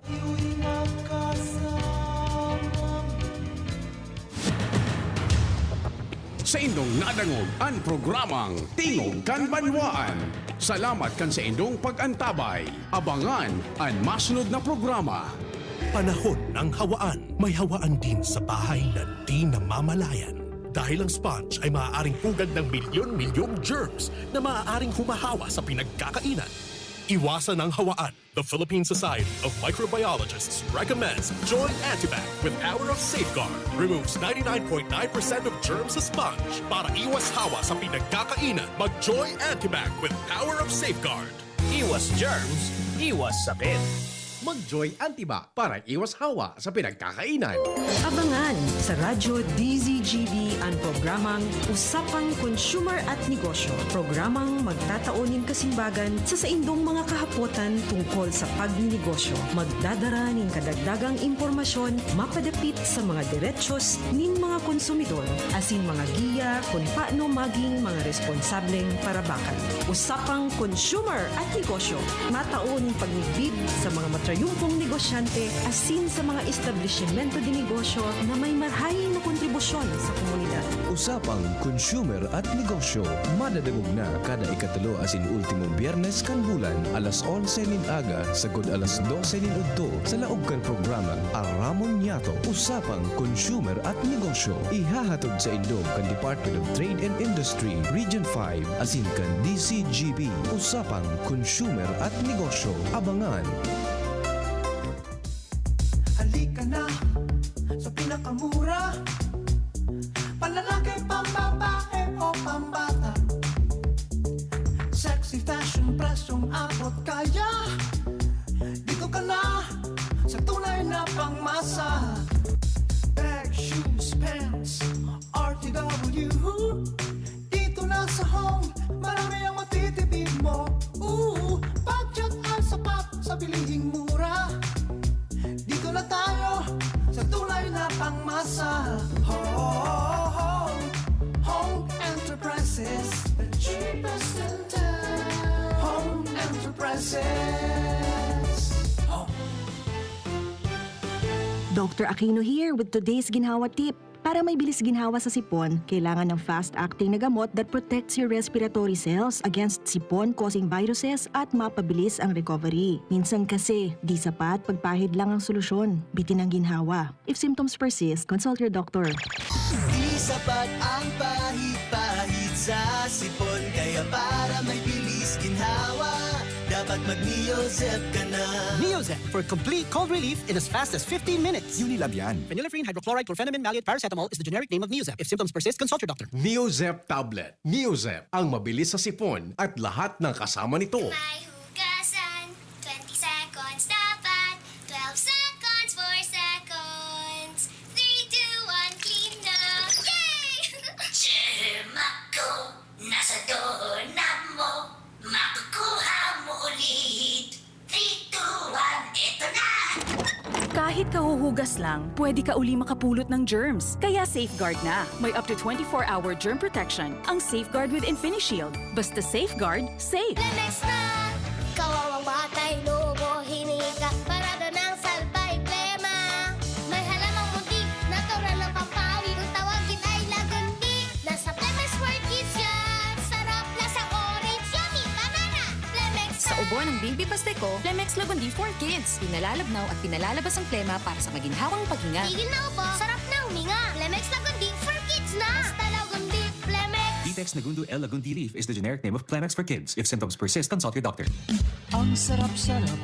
Saindong nadangog an programang Tingog kan Banwaan. Salamat kan saindong pag-antabay. Abangan an masunod na programa. Panahon ng hawaan. May hawaan din sa bahay na di namamalayan. Dahil ang sponge ay maaaring pugad ng milyon-milyong germs na maaaring humahawa sa pinagkakainan. Iwasan ang hawaan. The Philippine Society of Microbiologists recommends Joy Antibac with Power of Safeguard. Removes ninety-nine point nine percent of germs sa sponge. Para iwas hawa sa pinagkakainan, mag-Joy Antibac with Power of Safeguard. Iwas germs, iwas sakit. Mag-Joy Antibac para iwas hawa sa pinagkakainan. Abangan sa Radyo D Z G B an programang Usapang Consumer at Negosyo. Programang magtatao nin kasimbagan sa saindong mga kahapotan tungkol sa pagninegosyo. Magdadara nin kadagdagang impormasyon mapadapit sa mga derechos nin mga konsumidor asin mga giya kun paano maging mga responsableng parabakan. Usapang Consumer at Negosyo, matao nin pagmidbid sa mga matrayumpong negosyante asin sa mga establisimento de negosyo na may marahay na kontribusyon sa komunidad. Usapang Consumer at Negosyo, madadangog na kada ikatulo asin ultimong Biyernes kan bulan, alas onse nin aga sagkod alas dose nin udto, sa laog kan programang Aramon Niyato, Usapang Consumer at Negosyo. Ihahatod saindo kan Department of Trade and Industry, Region five, asin kan D C G B, Usapang Consumer at Negosyo. Abangan! Halika na sa pinakamura, panlalaki, pambabae o pambata. Sexy fashion, presyong abot kaya. Dito ka na sa tunay na pangmasa. Bag, shoes, pants, R T W. Dito na sa Home, marami ang matitipid mo. Ooh, budget ang sapat sa bilihing mura. Dito na tayo sa tunay na pangmasa. Home, Home Enterprises, the cheapest in town. Home Enterprises. Home. Doctor Aquino here with today's ginhawa tip. Para may bilis ginhawa sa sipon, kailangan ng fast-acting na gamot that protects your respiratory cells against sipon-causing viruses at mapabilis ang recovery. Minsan kasi, di sapat pagpahid lang ang solusyon. Bitin ang ginhawa. If symptoms persist, consult your doctor. Di sapat ang pahid-pahid sa sipon, kaya para may bilis ginhawa, dapat mag-Neozep ka na. Neozep for complete cold relief in as fast as fifteen minutes. Unilab yan. Phenylephrine, hydrochloride, chlorphenamine, maleate, paracetamol is the generic name of Neozep. If symptoms persist, consult your doctor. Neozep tablet. Neozep, ang mabilis sa sipon at lahat ng kasama nito. May hugasan, twenty seconds dapat, twelve seconds, four seconds, three, two, one, clean na! Yay! Germ ako, nasa doonan mo. Gas lang, pwede ka uli makapulot ng germs. Kaya Safeguard na. May up to twenty-four hour germ protection ang Safeguard with InfiniShield. Basta Safeguard, safe. Plemex na! Kawawang batay, lubo, hininga, parada ng salbay, plema. May halamang muntik, natural na pampawi. Kung tawagin ay lagundi, nasa Plemex for Kids yan. Sarap, lasang orange, yummy, banana. Plemex Sa ubo ng baby Pasteco, Plemex Lagundi for Kids. Pinalalabnaw at pinalalabas ang plema para sa maginhawang paghinga. Tigil na ubo, sarap na huminga. Plemex Lagundi for Kids na. Basta Lagundi, Plemex. Vitex Nagundo L Lagundi Leaf is the generic name of Plemex for Kids. If symptoms persist, consult your doctor. Ang sarap-sarap,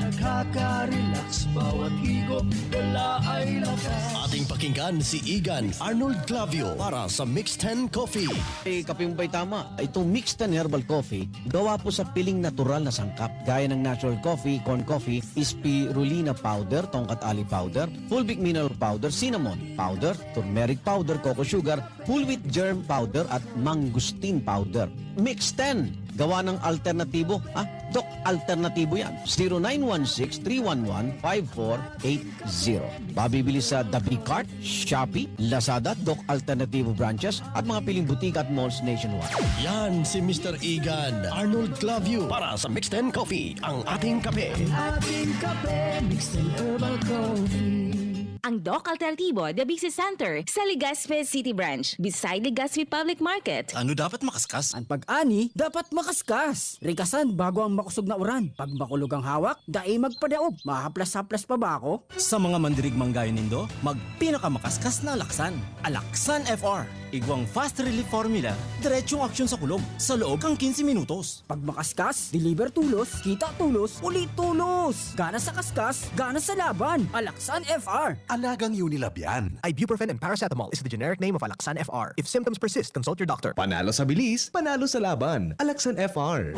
nakaka-relax. Bawat higop, dala ay lakas. Ating pakinggan si Igan Arnold Clavio para sa Mix ten Coffee. Eh, kaping bay tama. Itong Mix ten Herbal Coffee, gawa po sa piling natural na sangkap, gaya ng natural coffee, corn coffee, spirulina powder, tongkat ali powder, fulvic mineral powder, cinnamon powder, turmeric powder, coco sugar, whole wheat germ powder, at mangosteen powder. Mix ten, gawa ng alternatibo. Ah, Doc, alternatibo yan. Zero nine one six three one one five four eight zero. Mabibili sa The Big Cart, Shopee, Lazada, Doc Alternativo branches, at mga piling butika at malls nationwide. Yan si Mister Igan Arnold Clavio para sa Mix ten Coffee, ang ating kape. Ating kape, Mix ten Herbal Coffee. Ang Doc Alternativo Diabetes Center sa Legazpi City Branch, beside Legazpi Public Market. Ano dapat makaskas? An pag-ani dapat makaskas. Rikasan bago ang makosog na uran. Pag makulog ang hawak, dai magpadaog. Mahaplas-haplas pa ba ako? Sa mga mandirigmang gayo nindo, magpinakamakaskas na alaksan. Alaksan F R. Igwang fast relief formula, diretsong aksyon sa kulog, sa loob kan quince minutos. Pag makaskas, deliver tulos, kita tulos, uli tulos. Gana sa kaskas, gana sa laban. Alaksan F R. Alagang Unilab yan. Ibuprofen and paracetamol is the generic name of Alaxan F R. If symptoms persist, consult your doctor. Panalo sa bilis, panalo sa laban. Alaxan F R.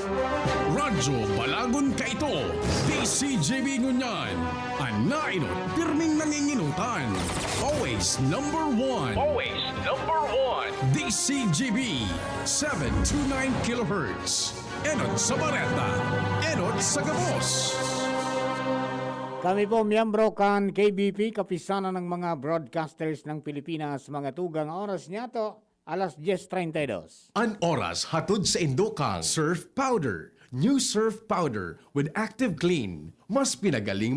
Radyo Balagon Kaito, D C G B ngunyan. An nainot, pirming nanginginutan. Always number one. Always number one. D C G B, seven two nine kilohertz. Enot sa bareta, enot sa gabos. Kami po, miyembro kan K B P, Kapisanan ng mga Broadcasters ng Pilipinas, mga tugang oras niyato, alas dyes treinta y dos. An oras hatod sa indo kan Surf Powder. New Surf Powder with Active Clean. Mas pinagaling